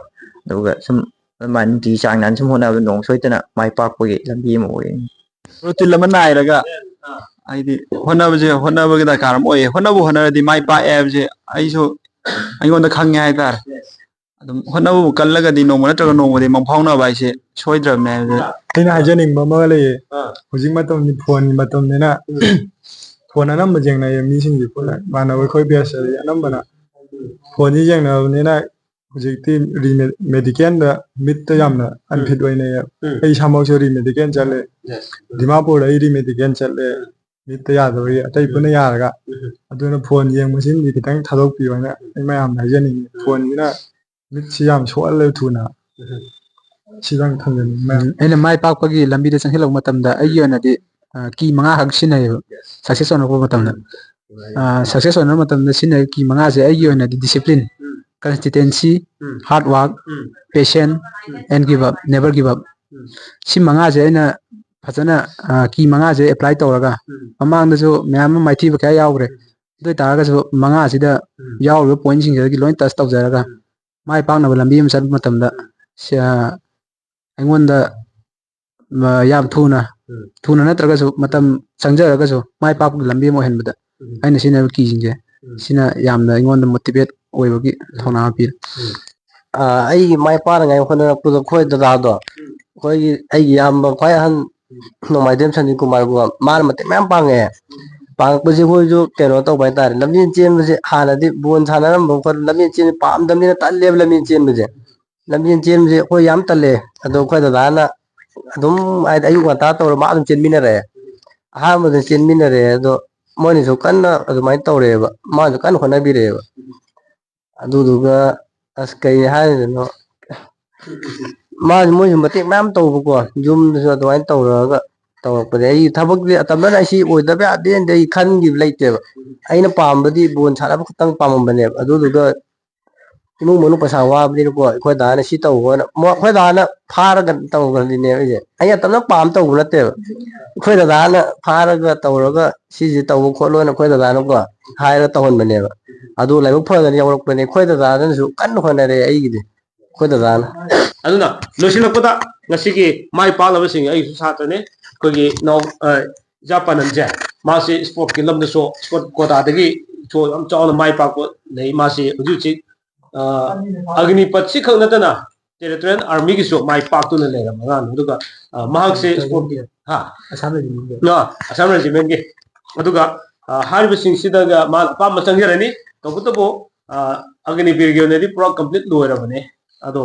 ꯑꯗꯨꯒ ꯁꯨꯝ ꯑꯗꯨꯃꯥꯏꯅ ꯅꯨꯡꯇꯤꯒꯤ ꯆꯥꯡ ꯅꯥꯏꯅ ꯁꯨꯝ ꯍꯣꯠꯅꯕ ꯅꯣꯡꯃ ꯁꯣꯏꯗꯅ ꯃꯥꯏ ꯄꯥꯛꯄꯒꯤ ꯂꯝꯕꯤ ꯑꯃ ꯑꯣꯏꯒꯅꯤ꯫ Routine ꯑꯃ ꯅꯥꯏꯔꯒ ꯍꯥꯏꯗꯤ ꯍꯣꯠꯅꯕꯁꯦ, ꯍꯣꯠꯅꯕꯒꯤ ꯗꯔꯀꯥꯔ ꯑꯃ ꯑꯣꯏꯌꯦ꯫ ꯍꯣꯠꯅꯕꯨ ꯍꯣꯠꯅꯔꯗꯤ ꯃꯥꯏ ꯄꯥꯛꯑꯦ ꯍꯥꯏꯕꯁꯦ ꯑꯩꯁꯨ ꯑꯩꯉꯣꯟꯗ ꯈꯪꯉꯦ ꯍꯥꯏꯇꯥꯔꯦ꯫ ꯑꯗꯨꯝ ꯍꯣꯠꯅꯕꯕꯨ ꯀꯜꯂꯒꯗꯤ ꯅꯣꯡꯃ ꯅꯠꯇ꯭ꯔꯒ ꯅꯣꯡꯃꯗꯤ ꯃꯪꯐꯥꯎꯅꯕ ꯍꯥꯏꯁꯦ ꯁꯣꯏꯗ꯭ꯔꯕꯅꯦ ꯍꯥꯏꯕꯁꯦ꯫ ꯑꯩꯅ ꯍꯥꯏꯖꯅꯤꯡꯕ ꯑꯃꯒ ꯂꯩꯌꯦ꯫ ꯑꯥ. ꯍꯧꯖꯤꯛ ꯃꯇꯝꯗꯤ phoneꯒꯤ ꯃꯇꯝꯅꯤꯅ phone ꯑꯅꯝꯕ ꯌꯦꯡꯅꯩꯌꯦ ꯃꯤꯁꯤꯡꯁꯦ꯫ Phone ꯏꯃꯥꯟꯅꯕ ꯑꯩꯈꯣꯏ batchꯇꯗꯤ ꯑꯅꯝꯕꯅ phoneꯁꯤ ꯌꯦꯡꯅꯕꯅꯤꯅ ꯍꯧꯖꯤꯛꯇꯤ ꯔꯤ-, medicalꯗ ꯃꯤꯠꯇ ꯌꯥꯝꯅ unfit ꯑꯣꯏꯅꯩꯌꯦ꯫ ꯎꯝ. ꯑꯩ ꯏꯁꯥꯃꯛꯁꯨ ꯔꯤ-, medical ꯆꯠꯂꯦ꯫ Yes. ꯗꯤꯃꯥꯄꯨꯔꯗ ꯑꯩ ꯔꯤ-, medical ꯆꯠꯂꯦ꯫ ꯃꯤꯠꯇ ꯌꯥꯗꯕꯒꯤ ꯑꯇꯩ ꯄꯨꯟꯅ ꯌꯥꯔꯒ꯫ ꯑꯗꯨꯅ phone ꯌꯦꯡꯕꯁꯤꯃꯗꯤ ꯈꯤꯇꯪ ꯊꯥꯗꯣꯛꯄꯤꯌꯣ ꯍꯥꯏꯅ ꯑꯩ ꯃꯌꯥꯝꯗ ꯍꯥꯏꯖꯅꯤꯡꯉꯤ꯫ Phoneꯁꯤꯅ ꯃꯤꯠꯁꯤ ꯌꯥꯝ ꯁꯣꯛꯍꯜꯂꯦ ꯊꯨꯅ꯫ ꯁꯤꯗꯪ ꯊꯝꯖꯅꯤꯡꯉꯤ ꯃꯌꯥꯝ꯫ ꯎꯝ, ꯑꯩꯅ ꯃꯥꯏ ꯄꯥꯛꯄꯒꯤ ꯂꯝꯕꯤꯗ ꯆꯪꯁꯤꯜꯂꯛꯄ ꯃꯇꯝꯗ ꯑꯩꯒꯤ ꯑꯣꯏꯅꯗꯤ ꯀꯤ ꯃꯉꯥꯈꯛ ꯁꯤꯖꯤꯟꯅꯩꯌꯦꯕ success ꯑꯣꯏꯔꯛꯄ ꯃꯇꯝꯗ꯫ Success ꯑꯣꯏꯔꯛꯄ ꯃꯇꯝꯗ ꯁꯤꯖꯤꯟꯅꯔꯤꯕ ꯀꯤ ꯃꯉꯥꯁꯦ ꯑꯩꯒꯤ ꯑꯣꯏꯅꯗꯤ discipline, consistency, hard work, patience and give up, never give up꯫ ꯎꯝ꯫ ꯁꯤ ꯃꯉꯥꯁꯦ ꯑꯩꯅ ꯐꯖꯅ, ꯑ, ꯀꯤ ꯃꯉꯥꯁꯦ ꯑꯦꯄ꯭ꯂꯥꯏ ꯇꯧꯔꯒ, ꯎꯝ꯫ ꯃꯃꯥꯡꯗꯁꯨ ꯃꯌꯥꯝ ꯑꯃ ꯃꯥꯏꯊꯤꯕ ꯀꯌꯥ ꯌꯥꯎꯈ꯭ꯔꯦ꯫ ꯎꯝ꯫ ꯑꯗꯨ ꯑꯣꯏ ꯇꯥꯔꯒꯁꯨ ꯃꯉꯥꯁꯤꯗ ꯎꯝ꯫ ꯌꯥꯎꯔꯤꯕ ꯄꯣꯏꯟꯁꯤꯡꯁꯤꯗꯒꯤ ꯂꯣꯏ ꯇꯁ ꯇꯧꯖꯔꯒ ꯎꯝ꯫ ꯃꯥꯏ ꯄꯥꯛꯅꯕ ꯂꯝꯕꯤ ꯑꯃ ꯆꯠꯄ ꯃꯇꯝꯗ ꯎꯝ꯫ ꯁꯤ, ꯑ, ꯑꯩꯉꯣꯟꯗ, ꯑ, ꯌꯥꯝ ꯊꯨꯅ, ꯎꯝ꯫ ꯊꯨꯅ ꯅꯠꯇ꯭ꯔꯒꯁꯨ ꯃꯇꯝ ꯆꯪꯖꯔꯒꯁꯨ ꯃꯥꯏ ꯄꯥꯛꯄꯒꯤ ꯂꯝꯕꯤ ꯑꯃ ꯑꯣꯏꯍꯟꯕꯗ ꯎꯝ꯫ ꯑꯩꯅ ꯁꯤꯖꯤꯟꯅꯔꯤꯕ ꯀꯤꯁꯤꯡꯁꯦ ꯎꯝ꯫ ꯁꯤꯅ ꯌꯥꯝꯅ ꯑꯩꯉꯣꯟꯗ ꯃꯣꯇꯤꯚꯦꯠ ꯑꯣꯏꯕꯒꯤ ꯎꯝ꯫ ꯊꯧꯅꯥ ꯑꯃ ꯄꯤꯔꯦ꯫ ꯎꯝ꯫ ꯑ, ꯑꯩꯒꯤ ꯃꯥꯏ ꯄꯥꯛꯅꯉꯥꯏ ꯍꯣꯠꯅꯔꯛꯄꯗ ꯑꯩꯈꯣꯏ ꯗꯗꯥꯗꯣ, ꯎꯝ꯫ ꯑꯩꯈꯣꯏꯒꯤ, ꯑꯩꯒꯤ ꯏꯌꯥꯝꯕ ꯈ꯭ꯋꯥꯏ ꯑꯍꯟ ꯎꯝ꯫ ꯅꯣꯡꯃꯥꯏꯊꯦꯝ ꯁꯅꯤ ꯀꯨꯃꯥꯔ ꯀꯧꯕ, ꯃꯥꯅ ꯃꯇꯦꯡ ꯃꯌꯥꯝ ꯄꯥꯡꯉꯦ꯫ ꯎꯝ꯫ ꯄꯥꯡꯉꯛꯄꯁꯦ ꯑꯩꯈꯣꯏꯁꯨ ꯀꯩꯅꯣ ꯇꯧꯕ ꯍꯥꯏꯇꯥꯔꯦ, ꯂꯝꯖꯦꯟ ꯆꯦꯟꯕꯁꯦ ꯍꯥꯟꯅꯗꯤ ꯕꯣꯜ ꯁꯥꯟꯅꯔꯝꯕ ꯈꯣꯠꯄ, ꯂꯝꯖꯦꯟ ꯆꯦꯟꯕ ꯄꯥꯝꯗꯕꯅꯤꯅ ꯇꯜꯂꯦꯕ ꯂꯝꯖꯦꯟ ꯆꯦꯟꯕꯁꯦ꯫ ꯂꯝꯖꯦꯟ ꯆꯦꯟꯕꯁꯦ ꯑꯩꯈꯣꯏ ꯌꯥꯝ ꯇꯜꯂꯦ꯫ ꯑꯗꯣ ꯑꯩꯈꯣꯏ ꯗꯗꯥꯅ ꯑꯗꯨꯝ, ꯍꯥꯏꯗꯤ, ꯑꯌꯨꯛ ꯉꯟꯇꯥ ꯇꯧꯔ ꯃꯥ ꯑꯗꯨꯝ ꯆꯦꯟꯃꯤꯟꯅꯔꯛꯑꯦ꯫ ꯑꯍꯥꯟꯕꯗ ꯆꯦꯟꯃꯤꯟꯅꯔꯛꯑꯦ, ꯑꯗꯣ ꯃꯣꯏꯅꯁꯨ ꯀꯟꯅ ꯑꯗꯨꯃꯥꯏꯅ ꯇꯧꯔꯛꯑꯦꯕ, ꯃꯥꯅꯁꯨ ꯀꯟꯅ ꯍꯣꯠꯅꯕꯤꯔꯛꯑꯦꯕ꯫ ꯑꯗꯨꯗꯨꯒ, ꯑꯁ, ꯀꯩ ꯍꯥꯏꯗꯣꯏꯅꯣ, ꯃꯥ, ꯃꯣꯏꯁꯨ ꯃꯇꯦꯡ ꯃꯌꯥꯝ ꯇꯧꯕꯀꯣ, ꯌꯨꯝꯗꯁꯨ ꯑꯗꯨꯃꯥꯏꯅ ꯇꯧꯔꯒ ꯇꯧꯔꯛꯄꯅꯦ꯫ ꯑꯩ ꯊꯕꯛꯇꯤ ꯑꯇꯝꯅꯅ ꯑꯩ ꯁꯤ ꯑꯣꯏꯗꯕ ꯌꯥꯗꯦꯅ ꯑꯩ ꯈꯟꯈꯤꯕ ꯂꯩꯇꯦꯕ꯫ ꯑꯩꯅ ꯄꯥꯝꯕꯗꯤ ꯕꯣꯜ ꯁꯥꯟꯅꯕ ꯈꯛꯇꯪ ꯄꯥꯝꯃꯝꯕꯅꯦꯕ꯫ ꯑꯗꯨꯗꯨꯒ ꯏꯃꯨꯡ ꯃꯅꯨꯡ ꯄꯩꯁꯥ ꯋꯥꯕꯅꯤꯅꯀꯣ, ꯑꯩꯈꯣꯏ ꯗꯥꯅ ꯁꯤ ꯇꯧꯕꯅ, ꯃꯣ-, ꯑꯩꯈꯣꯏ ꯗꯥꯅ ꯐꯥꯔꯒ ꯇꯧꯕꯅꯤꯅꯦ ꯑꯩꯁꯦ꯫ ꯑꯩ ꯑꯇꯝꯅ ꯄꯥꯝ ꯇꯧꯕ ꯅꯠꯇꯦꯕ꯫ ꯑꯩꯈꯣꯏ ꯗꯗꯥꯅ ꯐꯥꯔꯒ ꯇꯧꯔꯒ ꯁꯤꯁꯦ ꯇꯧꯕ ꯈꯣꯠꯂꯣꯅ ꯑꯩꯈꯣꯏ ꯗꯗꯥꯅꯀꯣ ꯍꯥꯏꯔꯒ ꯇꯧꯍꯟꯕꯅꯦꯕ꯫ ꯑꯗꯨ ꯂꯥꯏꯕꯛ ꯐꯗꯅ ꯌꯧꯔꯛꯄꯅꯦ꯫ ꯑꯩꯈꯣꯏ ꯗꯗꯥꯅꯁꯨ ꯀꯟꯅ ꯍꯣꯠꯅꯔꯦ ꯑꯩꯒꯤꯗꯤ꯫ ꯑꯩꯈꯣꯏ ꯗꯗꯥꯅ꯫ ꯑꯗꯨꯅ ꯂꯣꯏꯁꯤꯜꯂꯛꯄꯗ ꯉꯁꯤꯒꯤ ꯃꯥꯏ ꯄꯥꯛꯂꯕꯁꯤꯡ ꯑꯩꯒꯤꯁꯨ ꯁꯥꯇ꯭ꯔꯅꯦ꯫ ꯑꯩꯈꯣꯏꯒꯤ ꯏꯅꯥꯎ, ꯑ, ꯏꯆꯥ ꯄꯥꯅꯟꯁꯦ, ꯃꯥꯁꯤ ꯏꯁꯄꯣꯔꯠꯀꯤ ꯂꯝꯗꯁꯨ, ꯏꯁꯄꯣꯔꯠ ꯀꯣꯇꯥꯗꯒꯤꯁꯨ ꯌꯥꯝ ꯆꯥꯎꯅ ꯃꯥꯏ ꯄꯥꯛꯄ ꯂꯩ꯫ ꯃꯥꯁꯤ ꯍꯧꯖꯤꯛ ꯍꯧꯖꯤꯛ, ꯑ, ꯑꯒꯅꯤꯄꯠꯁꯤ ꯈꯛ ꯅꯠꯇꯅ ꯇꯦꯔꯤꯇꯣꯔꯤꯌꯦꯜ ꯑꯥꯔꯃꯤꯒꯤꯁꯨ ꯃꯥꯏ ꯄꯥꯛꯇꯨꯅ ꯂꯩꯔꯕ ꯑꯉꯥꯡꯅꯤ꯫ ꯑꯗꯨꯒ, ꯑ, ꯃꯍꯥꯛꯁꯦ ꯏꯁꯄꯣꯔꯠꯀꯤ, ꯍꯥ? ꯑꯁꯥꯝ ꯔꯦꯖꯤꯃꯦꯟꯒꯤ꯫ ꯑ, ꯑꯁꯥꯝ ꯔꯦꯖꯤꯃꯦꯟꯒꯤ꯫ ꯑꯗꯨꯒ, ꯑ, ꯍꯥꯏꯔꯤꯕꯁꯤꯡꯁꯤꯗꯒ ꯃꯥ ꯑꯄꯥꯝꯕ ꯆꯪꯖꯔꯅꯤ꯫ ꯇꯧꯕꯇꯕꯨ, ꯑ, ꯑꯒꯅꯤꯕꯤꯔꯒꯤ ꯑꯣꯏꯅꯗꯤ ꯄꯨꯔꯥ ꯀꯝꯄ꯭ꯂꯤꯠ ꯂꯣꯏꯔꯕꯅꯦ꯫ ꯑꯗꯣ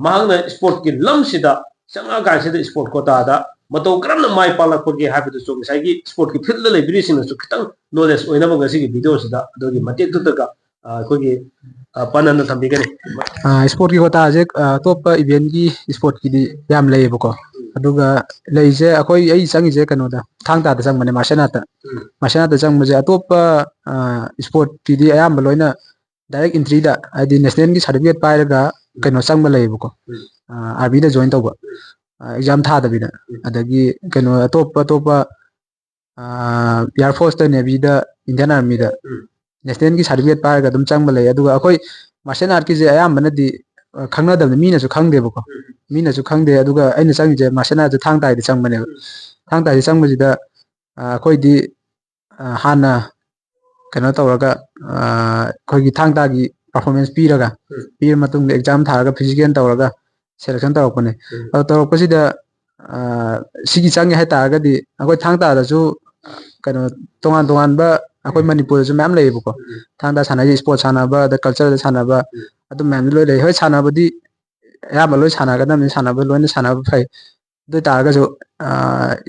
ꯃꯍꯥꯛꯅ ꯏꯁꯄꯣꯔꯠꯀꯤ ꯂꯝꯁꯤꯗ ꯆꯪꯉꯛꯑꯀꯥꯟꯁꯤꯗ ꯏꯁꯄꯣꯔꯠ ꯀꯣꯇꯥꯗ ꯃꯇꯧ ꯀꯔꯝꯅ ꯃꯥꯏ ꯄꯥꯛꯂꯛꯄꯒꯦ ꯍꯥꯏꯕꯗꯨꯁꯨ ꯉꯁꯥꯏꯒꯤ ꯏꯁꯄꯣꯔꯠꯀꯤ ꯐꯤꯜꯗ ꯂꯩꯕꯤꯔꯤꯁꯤꯡꯅꯁꯨ ꯈꯤꯇꯪ ꯅꯣꯂꯦꯖ ꯑꯣꯏꯅꯕ ꯉꯁꯤꯒꯤ ꯚꯤꯗꯤꯑꯣꯁꯤꯗ ꯑꯗꯨꯒꯤ ꯃꯇꯦꯛꯇꯨꯗꯒ, ꯑ, ꯑꯩꯈꯣꯏꯒꯤ, ꯑ, ꯄꯥꯅꯟꯅ ꯊꯝꯕꯤꯒꯅꯤ꯫ ꯑ, ꯏꯁꯄꯣꯔꯠꯀꯤ ꯀꯣꯇꯥꯁꯦ, ꯑ, ꯑꯇꯣꯞꯄ ꯏꯚꯦꯟꯒꯤ ꯏꯁꯄꯣꯔꯠꯀꯤꯗꯤ ꯌꯥꯝ ꯂꯩꯌꯦꯕꯀꯣ꯫ ꯑꯗꯨꯒ ꯂꯩꯁꯦ ꯑꯩꯈꯣꯏ, ꯑꯩ ꯆꯪꯉꯤꯁꯦ ꯀꯩꯅꯣꯗ, ꯊꯥꯡ ꯇꯥꯗ ꯆꯪꯕꯅꯦ, ꯃꯥꯔꯁꯦꯜ ꯑꯥꯔꯠꯇ꯫ ꯎꯝ꯫ ꯃꯥꯔꯁꯦꯜ ꯑꯥꯔꯠꯇ ꯆꯪꯕꯁꯦ ꯑꯇꯣꯞꯄ, ꯑ, ꯏꯁꯄꯣꯔꯠꯀꯤꯗꯤ ꯑꯌꯥꯝꯕ ꯂꯣꯏꯅ ꯗꯥꯏꯔꯦꯛ ꯑꯦꯟꯇ꯭ꯔꯤꯗ, ꯍꯥꯏꯗꯤ ꯅꯦꯁꯅꯦꯜꯒꯤ ꯁꯥꯔꯇꯤꯐꯤꯀꯦꯠ ꯄꯥꯏꯔꯒ ꯎꯝ꯫ ꯀꯩꯅꯣ ꯆꯪꯕ ꯂꯩꯌꯦꯕꯀꯣ꯫ ꯎꯝ꯫ ꯑ, ꯑꯥꯔꯃꯤꯗ ꯖꯣꯏꯟ ꯇꯧꯕ꯫ ꯑꯦꯛꯖꯥꯝ ꯊꯥꯗꯕꯤꯗ꯫ ꯑꯗꯒꯤ ꯀꯩꯅꯣ, ꯑꯇꯣꯞꯄ ꯑꯇꯣꯞꯄ ꯏꯌꯥꯔ ꯐꯣꯔꯁꯇ, ꯅꯦꯚꯤꯗ, ꯏꯟꯗꯤꯌꯥꯟ ꯑꯥꯔꯃꯤꯗ ꯎꯝ. ꯅꯦꯁꯅꯦꯜꯒꯤ ꯁꯥꯔꯇꯤꯐꯤꯀꯦꯠ ꯄꯥꯏꯔꯒ ꯑꯗꯨꯝ ꯆꯪꯕ ꯂꯩ꯫ ꯑꯗꯨꯒ ꯑꯩꯈꯣꯏ ꯃꯥꯔꯁꯦꯜ ꯑꯥꯔꯠꯀꯤꯁꯦ ꯑꯌꯥꯝꯕꯅꯗꯤ ꯑ, ꯈꯪꯅꯗꯕꯅꯤ, ꯃꯤꯅꯁꯨ ꯈꯪꯗꯦꯕꯀꯣ꯫ ꯃꯤꯅꯁꯨ ꯈꯪꯗꯦ꯫ ꯑꯗꯨꯒ ꯑꯩꯅ ꯆꯪꯉꯤꯁꯦ ꯃꯥꯔꯁꯦꯜ ꯑꯥꯔꯠꯁꯦ ꯊꯥꯡ ꯇꯥꯏꯗ ꯆꯪꯕꯅꯦꯕ꯫ ꯊꯥꯡ ꯇꯥꯏꯗ ꯆꯪꯕꯁꯤꯗ ꯑ, ꯑꯩꯈꯣꯏꯗꯤ ꯑ, ꯍꯥꯟꯅ ꯀꯩꯅꯣ ꯇꯧꯔꯒ ꯑ, ꯑꯩꯈꯣꯏꯒꯤ ꯊꯥꯡ ꯇꯥꯒꯤ ꯄꯔꯐꯣꯔꯃꯦꯟꯁ ꯄꯤꯔꯒ, ꯎꯝ. ꯄꯤꯔ ꯃꯇꯨꯡꯗ ꯑꯦꯛꯖꯥꯝ ꯊꯥꯔꯒ ꯐꯤꯖꯤꯀꯦꯜ ꯇꯧꯔꯒ ꯁꯦꯂꯦꯛꯁꯟ ꯇꯧꯔꯛꯄꯅꯦ꯫ ꯎꯝ. ꯑꯗꯣ ꯇꯧꯔꯛꯄꯁꯤꯗ ꯑ, ꯁꯤꯒꯤ ꯆꯪꯉꯦ ꯍꯥꯏꯇꯥꯔꯒꯗꯤ ꯑꯩꯈꯣꯏ ꯊꯥꯡ ꯇꯥꯗꯁꯨ ꯀꯩꯅꯣ, ꯇꯣꯉꯥꯟ ꯇꯣꯉꯥꯟꯕ ꯑꯩꯈꯣꯏ ꯃꯅꯤꯄꯨꯔꯗꯁꯨ ꯃꯌꯥꯝ ꯂꯩꯌꯦꯕꯀꯣ꯫ ꯎꯝ. ꯊꯥꯡ ꯇꯥ ꯁꯥꯟꯅꯔꯤꯁꯦ, ꯏꯁꯄꯣꯔꯠ ꯁꯥꯟꯅꯕ, ꯑꯗ ꯀꯜꯆꯔꯗ ꯁꯥꯟꯅꯕ, ꯎꯝ. ꯑꯗꯨ ꯃꯌꯥꯝꯗꯨ ꯂꯣꯏ ꯂꯩ꯫ ꯍꯣꯏ, ꯁꯥꯟꯅꯕꯗꯤ ꯑꯌꯥꯝꯕ ꯂꯣꯏ ꯁꯥꯟꯅꯒꯗꯕꯅꯤ, ꯁꯥꯟꯅꯕ ꯂꯣꯏꯅ ꯁꯥꯟꯅꯕ ꯐꯩ꯫ ꯑꯗꯨ ꯑꯣꯏ ꯇꯥꯔꯒꯁꯨ ꯑ,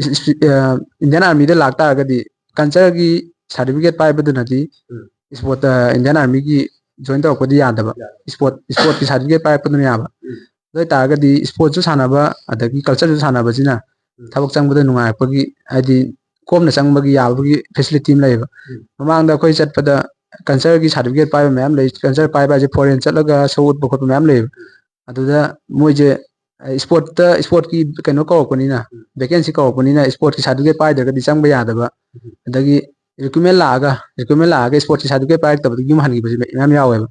ꯏꯁ-, ꯏꯁ-, ꯑ, ꯏꯟꯗꯤꯌꯥꯟ ꯑꯥꯔꯃꯤꯗ ꯂꯥꯛꯇꯥꯔꯒꯗꯤ ꯀꯜꯆꯔꯒꯤ ꯁꯥꯔꯇꯤꯐꯤꯀꯦꯠ ꯄꯥꯏꯕꯗꯨꯅꯗꯤ ꯎꯝ. ꯏꯁꯄꯣꯔꯠ, ꯏꯟꯗꯤꯌꯥꯟ ꯑꯥꯔꯃꯤꯒꯤ ꯖꯣꯏꯟ ꯇꯧꯔꯛꯄꯗꯤ ꯌꯥꯗꯕ꯫ ꯌꯥꯗꯕ. ꯏꯁꯄꯣꯔꯠ, ꯏꯁꯄꯣꯔꯠꯀꯤ ꯁꯥꯔꯇꯤꯐꯤꯀꯦꯠ ꯄꯥꯏꯔꯛꯄꯗꯨꯅ ꯌꯥꯕ꯫ ꯎꯝ. ꯑꯗꯨ ꯑꯣꯏ ꯇꯥꯔꯒꯗꯤ ꯏꯁꯄꯣꯔꯠꯁꯨ ꯁꯥꯟꯅꯕ, ꯑꯗꯒꯤ ꯀꯜꯆꯔꯁꯨ ꯁꯥꯟꯅꯕꯁꯤꯅ ꯎꯝ. ꯊꯕꯛ ꯆꯪꯕꯗ ꯅꯨꯡꯉꯥꯏꯔꯛꯄꯒꯤ, ꯍꯥꯏꯗꯤ ꯀꯣꯝꯅ ꯆꯪꯕꯒꯤ ꯌꯥꯕꯒꯤ ꯐꯦꯁꯤꯂꯤꯇꯤ ꯑꯃ ꯂꯩꯌꯦꯕ꯫ ꯎꯝ. ꯃꯃꯥꯡꯗ ꯑꯩꯈꯣꯏ ꯆꯠꯄꯗ ꯀꯜꯆꯔꯒꯤ ꯁꯥꯔꯇꯤꯐꯤꯀꯦꯠ ꯄꯥꯏꯕ ꯃꯌꯥꯝ ꯂꯩ꯫ ꯀꯜꯆꯔ ꯄꯥꯏꯕ ꯍꯥꯏꯁꯦ ꯐꯣꯔꯦꯟ ꯆꯠꯂꯒ ꯁꯣ ꯎꯠꯄ ꯈꯣꯠꯄ ꯃꯌꯥꯝ ꯂꯩꯌꯦꯕ꯫ ꯑꯗꯨꯗ ꯃꯣꯏꯁꯦ ꯏꯁꯄꯣꯔꯠꯇ, ꯏꯁꯄꯣꯔꯠꯀꯤ ꯀꯩꯅꯣ ꯀꯧꯔꯛꯄꯅꯤꯅ, ꯚꯦꯀꯦꯟꯁꯤ ꯀꯧꯔꯛꯄꯅꯤꯅ ꯏꯁꯄꯣꯔꯠꯀꯤ ꯁꯥꯔꯇꯤꯐꯤꯀꯦꯠ ꯄꯥꯏꯗ꯭ꯔꯒꯗꯤ ꯆꯪꯕ ꯌꯥꯗꯕ꯫ ꯑꯗꯒꯤ ꯔꯤꯀ꯭ꯔꯨꯠꯃꯦꯟ ꯂꯥꯛꯑꯒ, ꯔꯤꯀ꯭ꯔꯨꯠꯃꯦꯟ ꯂꯥꯛꯑꯒ ꯏꯁꯄꯣꯔꯠꯀꯤ ꯁꯥꯔꯇꯤꯐꯤꯀꯦꯠ ꯄꯥꯏꯔꯛꯇꯕꯗꯒꯤ ꯌꯨꯝ ꯍꯟꯈꯤꯕꯁꯨ ꯃꯌꯥꯝ ꯌꯥꯎꯋꯦꯕ꯫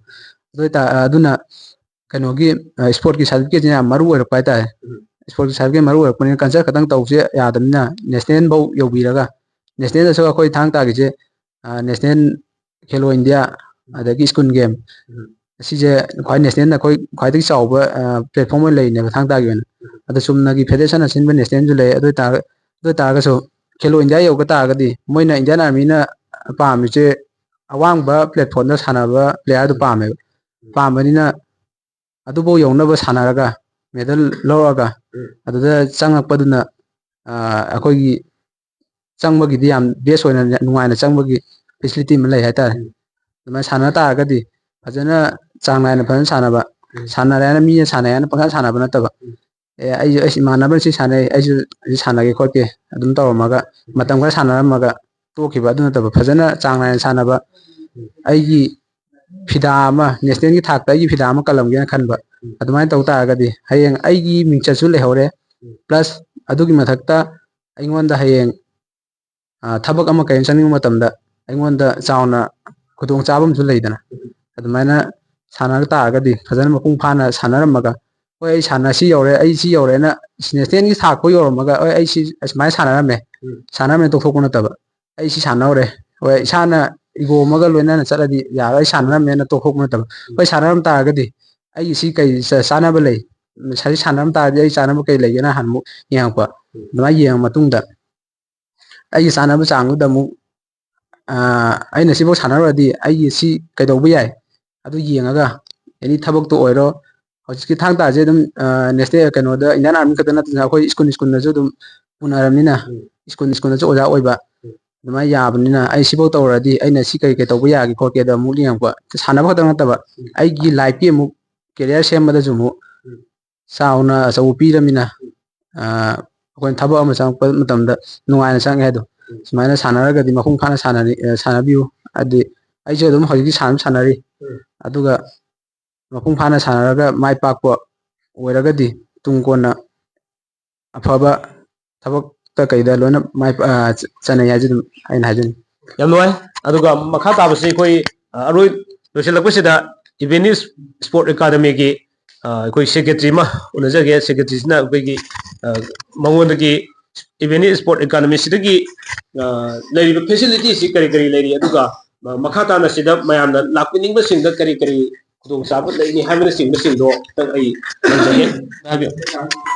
ꯑꯗꯨ ꯑꯣꯏꯇꯥ-, ꯑꯗꯨꯅ ꯀꯩꯅꯣꯒꯤ, ꯑ, ꯏꯁꯄꯣꯔꯠꯀꯤ ꯁꯥꯔꯇꯤꯐꯤꯀꯦꯠꯁꯤꯅ ꯌꯥꯝ ꯃꯔꯨ ꯑꯣꯏꯔꯛꯄ ꯍꯥꯏꯇꯥꯔꯦ꯫ ꯎꯝ. ꯏꯁꯄꯣꯔꯠꯀꯤ ꯁꯥꯔꯇꯤꯐꯤꯀꯦꯠ ꯃꯔꯨ ꯑꯣꯏꯔꯛꯄꯅꯤꯅ ꯀꯜꯆꯔ ꯈꯛꯇꯪ ꯇꯧꯕꯁꯦ ꯌꯥꯗꯕꯅꯤꯅ ꯅꯦꯁꯅꯦꯜ ꯐꯧ ꯌꯧꯕꯤꯔꯒ, ꯅꯦꯁꯅꯦꯜꯗꯁꯨ ꯑꯩꯈꯣꯏ ꯊꯥꯡ ꯇꯥꯒꯤꯁꯦ, ꯑ, ꯅꯦꯁꯅꯦꯜ ꯈꯦꯂꯣ ꯏꯟꯗꯤꯌꯥ, ꯑꯗꯒꯤ ꯁ꯭ꯀꯨꯜ ꯒꯦꯝ, ꯎꯝ. ꯑꯁꯤꯁꯦ ꯈ꯭ꯋꯥꯏ ꯅꯦꯁꯅꯦꯜꯅ ꯑꯩꯈꯣꯏ ꯈ꯭ꯋꯥꯏꯗꯒꯤ ꯆꯥꯎꯕ, ꯑ, ꯄ꯭ꯂꯦꯠꯐꯣꯝ ꯑꯣꯏꯅ ꯂꯩꯔꯤꯅꯦꯕ ꯊꯥꯡ ꯇꯥꯒꯤ ꯑꯣꯏꯅ꯫ ꯑꯗꯣ ꯆꯨꯝꯅꯒꯤ ꯐꯦꯗꯔꯦꯁꯟꯅ ꯁꯤꯟꯕ ꯅꯦꯁꯅꯦꯜꯁꯨ ꯂꯩ꯫ ꯑꯗꯨ ꯑꯣꯏꯇꯥꯔ-, ꯑꯗꯨ ꯑꯣꯏꯇꯥꯔꯒꯁꯨ ꯈꯦꯂꯣ ꯏꯟꯗꯤꯌꯥ ꯌꯧꯕ ꯇꯥꯔꯒꯗꯤ ꯃꯣꯏꯅ, ꯏꯟꯗꯤꯌꯥꯟ ꯑꯥꯔꯃꯤꯅ ꯄꯥꯝꯃꯤꯁꯦ ꯑꯋꯥꯡꯕ ꯄ꯭ꯂꯦꯠꯐꯣꯝꯗ ꯁꯥꯟꯅꯕ ꯄ꯭ꯂꯦꯌꯔꯗꯨ ꯄꯥꯝꯃꯦꯕ꯫ ꯄꯥꯝꯕꯅꯤꯅ ꯑꯗꯨꯐꯥꯎ ꯌꯧꯅꯕ ꯁꯥꯟꯅꯔꯒ, ꯃꯦꯗꯜ ꯂꯧꯔꯛꯑꯒ, ꯎꯝ. ꯑꯗꯨꯗ ꯆꯪꯉꯛꯄꯗꯨꯅ, ꯑ, ꯑꯩꯈꯣꯏꯒꯤ ꯆꯪꯕꯒꯤꯗꯤ ꯌꯥꯝ ꯕꯦꯁ ꯑꯣꯏꯅ ꯅꯨꯡꯉꯥꯏꯅ ꯆꯪꯕꯒꯤ ꯐꯦꯁꯤꯂꯤꯇꯤ ꯑꯃ ꯂꯩ ꯍꯥꯏꯇꯥꯔꯦ꯫ ꯎꯝ. ꯑꯗꯨꯃꯥꯏꯅ ꯁꯥꯟꯅ ꯇꯥꯔꯒꯗꯤ ꯐꯖꯅ ꯆꯥꯡ ꯅꯥꯏꯅ ꯐꯖꯅ ꯁꯥꯟꯅꯕ, ꯎꯝ. ꯁꯥꯟꯅꯔꯦ ꯍꯥꯏꯅ ꯃꯤꯅ ꯁꯥꯟꯅꯩ ꯍꯥꯏꯅ ꯄꯪꯁꯥꯟ ꯁꯥꯟꯅꯕ ꯅꯠꯇꯕ, ꯎꯝ. "ꯑꯦ, ꯑꯩꯁꯨ, ꯑꯩꯁ ꯏꯃꯥꯟꯅꯕꯅ ꯁꯤ ꯁꯥꯟꯅꯩ, ꯑꯩꯁꯨ ꯁꯤ ꯁꯥꯟꯅꯒꯦ ꯈꯣꯠꯀꯦ" ꯑꯗꯨꯝ ꯇꯧꯔꯝꯃꯒ, ꯃꯇꯝ ꯈꯔ ꯁꯥꯟꯅꯔꯝꯃꯒ ꯇꯣꯛꯈꯤꯕ, ꯑꯗꯨ ꯅꯠꯇꯕ ꯐꯖꯅ ꯆꯥꯡ ꯅꯥꯏꯅ ꯁꯥꯟꯅꯕ, ꯑꯩꯒꯤ ꯐꯤꯗꯥ ꯑꯃ, ꯅꯦꯁꯅꯦꯜꯒꯤ ꯊꯥꯛꯇ ꯑꯩꯒꯤ ꯐꯤꯗꯥ ꯑꯃ ꯀꯜꯂꯝꯒꯦꯅ ꯈꯟꯕ꯫ ꯑꯗꯨꯃꯥꯏꯅ ꯇꯧ ꯇꯥꯔꯒꯗꯤ ꯍꯌꯦꯡ ꯑꯩꯒꯤ ꯃꯤꯡꯆꯠꯁꯨ ꯂꯩꯍꯧꯔꯦ, ꯎꯝ. Plus ꯑꯗꯨꯒꯤ ꯃꯊꯛꯇ ꯑꯩꯉꯣꯟꯗ ꯍꯌꯦꯡ, ꯑ, ꯊꯕꯛ ꯑꯃ ꯀꯩ ꯑꯃ ꯆꯪꯅꯤꯡꯕ ꯃꯇꯝꯗ ꯑꯩꯉꯣꯟꯗ ꯆꯥꯎꯅ ꯈꯨꯗꯣꯡꯆꯥꯕ ꯑꯃꯁꯨ ꯂꯩꯗꯅ꯫ ꯎꯝ. ꯑꯗꯨꯃꯥꯏꯅ ꯁꯥꯟꯅ ꯇꯥꯔꯒꯗꯤ, ꯐꯖꯅ ꯃꯄꯨꯡ ꯐꯥꯅ ꯁꯥꯟꯅꯔꯝꯃꯒ, "ꯍꯣꯏ, ꯑꯩ ꯁꯥꯟꯅ-, ꯁꯤ ꯌꯧꯔꯦ, ꯑꯩ ꯁꯤ ꯌꯧꯔꯦꯅ" national ꯒꯤ ꯊꯥꯛ ꯐꯥꯎ ꯌꯧꯔꯝꯃꯒ, "ꯍꯣꯏ, ꯑꯩ ꯁꯤ ꯑꯁꯨꯃꯥꯏꯅ ꯁꯥꯟꯅꯔꯝꯃꯦ", ꯎꯝ. ꯁꯥꯟꯅꯔꯝꯃꯦ ꯇꯣꯛꯊꯣꯛꯄ ꯅꯠꯇꯕ, "ꯑꯩ ꯁꯤ ꯁꯥꯟꯅꯍꯧꯔꯦ", ꯍꯣꯏ, ꯏꯁꯥꯅ ego ꯑꯃꯒ ꯂꯣꯏꯅꯅ ꯆꯠꯂꯗꯤ ꯌꯥꯔꯣꯏ, "ꯑꯩ ꯁꯥꯟꯅꯔꯝꯃꯦꯅ" ꯇꯣꯛꯊꯣꯛꯄ ꯅꯠꯇꯕ, ꯎꯝ. "ꯍꯣꯏ, ꯁꯥꯟꯅꯔꯝ ꯇꯥꯔꯒꯗꯤ ꯑꯩꯒꯤ ꯁꯤ ꯀꯩ ꯆ-, ꯆꯥꯅꯕ ꯂꯩ, ꯉꯁꯥꯏ ꯁꯥꯟꯅꯔꯝ ꯇꯥꯔꯗꯤ ꯑꯩ ꯆꯥꯅꯕ ꯀꯩ ꯂꯩꯒꯦꯅ" ꯍꯥꯟꯅ ꯑꯃꯨꯛ ꯌꯦꯡꯉꯛꯄ꯫ ꯎꯝ. ꯑꯗꯨꯃꯥꯏꯅ ꯌꯦꯡꯉ ꯃꯇꯨꯡꯗ ꯑꯩꯒꯤ ꯆꯥꯅꯕ ꯆꯥꯡꯗꯨꯗ ꯑꯃꯨꯛ, ꯑ, ꯑꯩꯅ ꯁꯤꯐꯥꯎ ꯁꯥꯟꯅꯔꯨꯔꯗꯤ ꯑꯩꯒꯤ ꯁꯤ ꯀꯩꯗꯧꯕ ꯌꯥꯏ, ꯑꯗꯨ ꯌꯦꯡꯉꯒ ꯑꯦꯅꯤ ꯊꯕꯛꯇ ꯑꯣꯏꯔꯣ, ꯍꯧꯖꯤꯛꯀꯤ ꯊꯥꯡ ꯇꯥꯁꯦ ꯑꯗꯨꯝ, ꯑ, national ꯀꯩꯅꯣꯗ Indian Army ꯈꯛꯇ ꯅꯠꯇꯅ ꯑꯩꯈꯣꯏ ꯁ꯭ꯀꯨꯜ ꯁ꯭ꯀꯨꯜꯗꯁꯨ ꯑꯗꯨꯝ ꯄꯨꯅꯔꯕꯅꯤꯅ, ꯎꯝ. ꯁ꯭ꯀꯨꯜ ꯁ꯭ꯀꯨꯜꯗꯁꯨ ꯑꯣꯖꯥ ꯑꯣꯏꯕ, ꯎꯝ. ꯑꯗꯨꯃꯥꯏꯅ ꯌꯥꯕꯅꯤꯅ ꯑꯩ ꯁꯤꯐꯥꯎ ꯇꯧꯔꯗꯤ ꯑꯩꯅ ꯁꯤ ꯀꯩ ꯀꯩ ꯇꯧꯕ ꯌꯥꯒꯦ ꯈꯣꯠꯀꯦꯗ ꯑꯃꯨꯛ ꯌꯦꯡꯉꯛꯄ꯫ ꯁꯥꯟꯅꯕ ꯈꯛꯇꯪ ꯅꯠꯇꯕ, ꯎꯝ. ꯑꯩꯒꯤ life ꯀꯤ ꯑꯃꯨꯛ career ꯁꯦꯝꯕꯗꯁꯨ ꯑꯃꯨꯛ ꯎꯝ. ꯆꯥꯎꯅ ꯑꯆꯧꯕ ꯄꯤꯔꯃꯤꯅ, ꯎꯝ. ꯑ, ꯑꯩꯈꯣꯏꯅ ꯊꯕꯛ ꯑꯃ ꯆꯪꯉꯛꯄ ꯃꯇꯝꯗ ꯅꯨꯡꯉꯥꯏꯅ ꯆꯪꯉꯦ ꯍꯥꯏꯗꯣ, ꯎꯝ. ꯁꯨꯃꯥꯏꯅ ꯁꯥꯟꯅꯔꯒꯗꯤ ꯃꯄꯨꯡ ꯐꯥꯅ ꯁꯥꯟꯅꯔꯤ-, ꯑ, ꯁꯥꯟꯅꯕꯤꯌꯨ꯫ ꯍꯥꯏꯗꯤ ꯑꯩꯁꯨ ꯑꯗꯨꯝ ꯍꯧꯖꯤꯛꯇꯤ ꯁꯥꯟꯅ ꯁꯥꯟꯅꯔꯤ, ꯎꯝ. ꯑꯗꯨꯒ ꯃꯄꯨꯡ ꯐꯥꯅ ꯁꯥꯟꯅꯔꯒ ꯃꯥꯏ ꯄꯥꯛꯄ ꯑꯣꯏꯔꯒꯗꯤ ꯇꯨꯡ ꯀꯣꯟꯅ ꯑꯐꯕ ꯊꯕꯛꯇ ꯀꯩꯗ ꯂꯣꯏꯅ ꯃꯥꯏ ꯄꯥ-, ꯑ, ꯆ-, ꯆꯠꯅꯩ ꯍꯥꯏꯁꯤ ꯑꯗꯨꯝ ꯑꯩꯅ ꯍꯥꯏꯖꯅꯤꯡꯉꯤ꯫ ꯌꯥꯝ ꯅꯨꯡꯉꯥꯏ꯫ ꯑꯗꯨꯒ ꯃꯈꯥ ꯇꯥꯕꯁꯤ ꯑꯩꯈꯣꯏ, ꯑ, ꯑꯔꯣꯏ-, ꯂꯣꯏꯁꯤꯜꯂꯛꯄꯁꯤꯗ Evenly Sport Academy ꯒꯤ, ꯑ, ꯑꯩꯈꯣꯏ secretary ꯑꯃ ꯎꯅꯖꯒꯦ꯫ Secretary ꯁꯤꯅ ꯑꯩꯈꯣꯏꯒꯤ, ꯑ, ꯃꯉꯣꯟꯗꯒꯤ Evenly Sport Academy ꯁꯤꯗꯒꯤ, ꯑ, ꯂꯩꯔꯤꯕ facility ꯁꯤ ꯀꯔꯤ ꯀꯔꯤ ꯂꯩꯔꯤ, ꯑꯗꯨꯒ, ꯑ, ꯃꯈꯥ ꯇꯥꯅ ꯁꯤꯗ ꯃꯌꯥꯝꯅ ꯂꯥꯛꯄꯤꯅꯤꯡꯕꯁꯤꯡꯗ ꯀꯔꯤ ꯀꯔꯤ ꯈꯨꯗꯣꯡꯆꯥꯕ ꯂꯩꯅꯤ ꯍꯥꯏꯕꯅꯆꯤꯡꯕꯁꯤꯡꯗꯣ ꯑꯝꯇꯪ ꯑꯩ ꯊꯝꯖꯒꯦ꯫ ꯍꯥꯏꯕꯤꯌꯨ꯫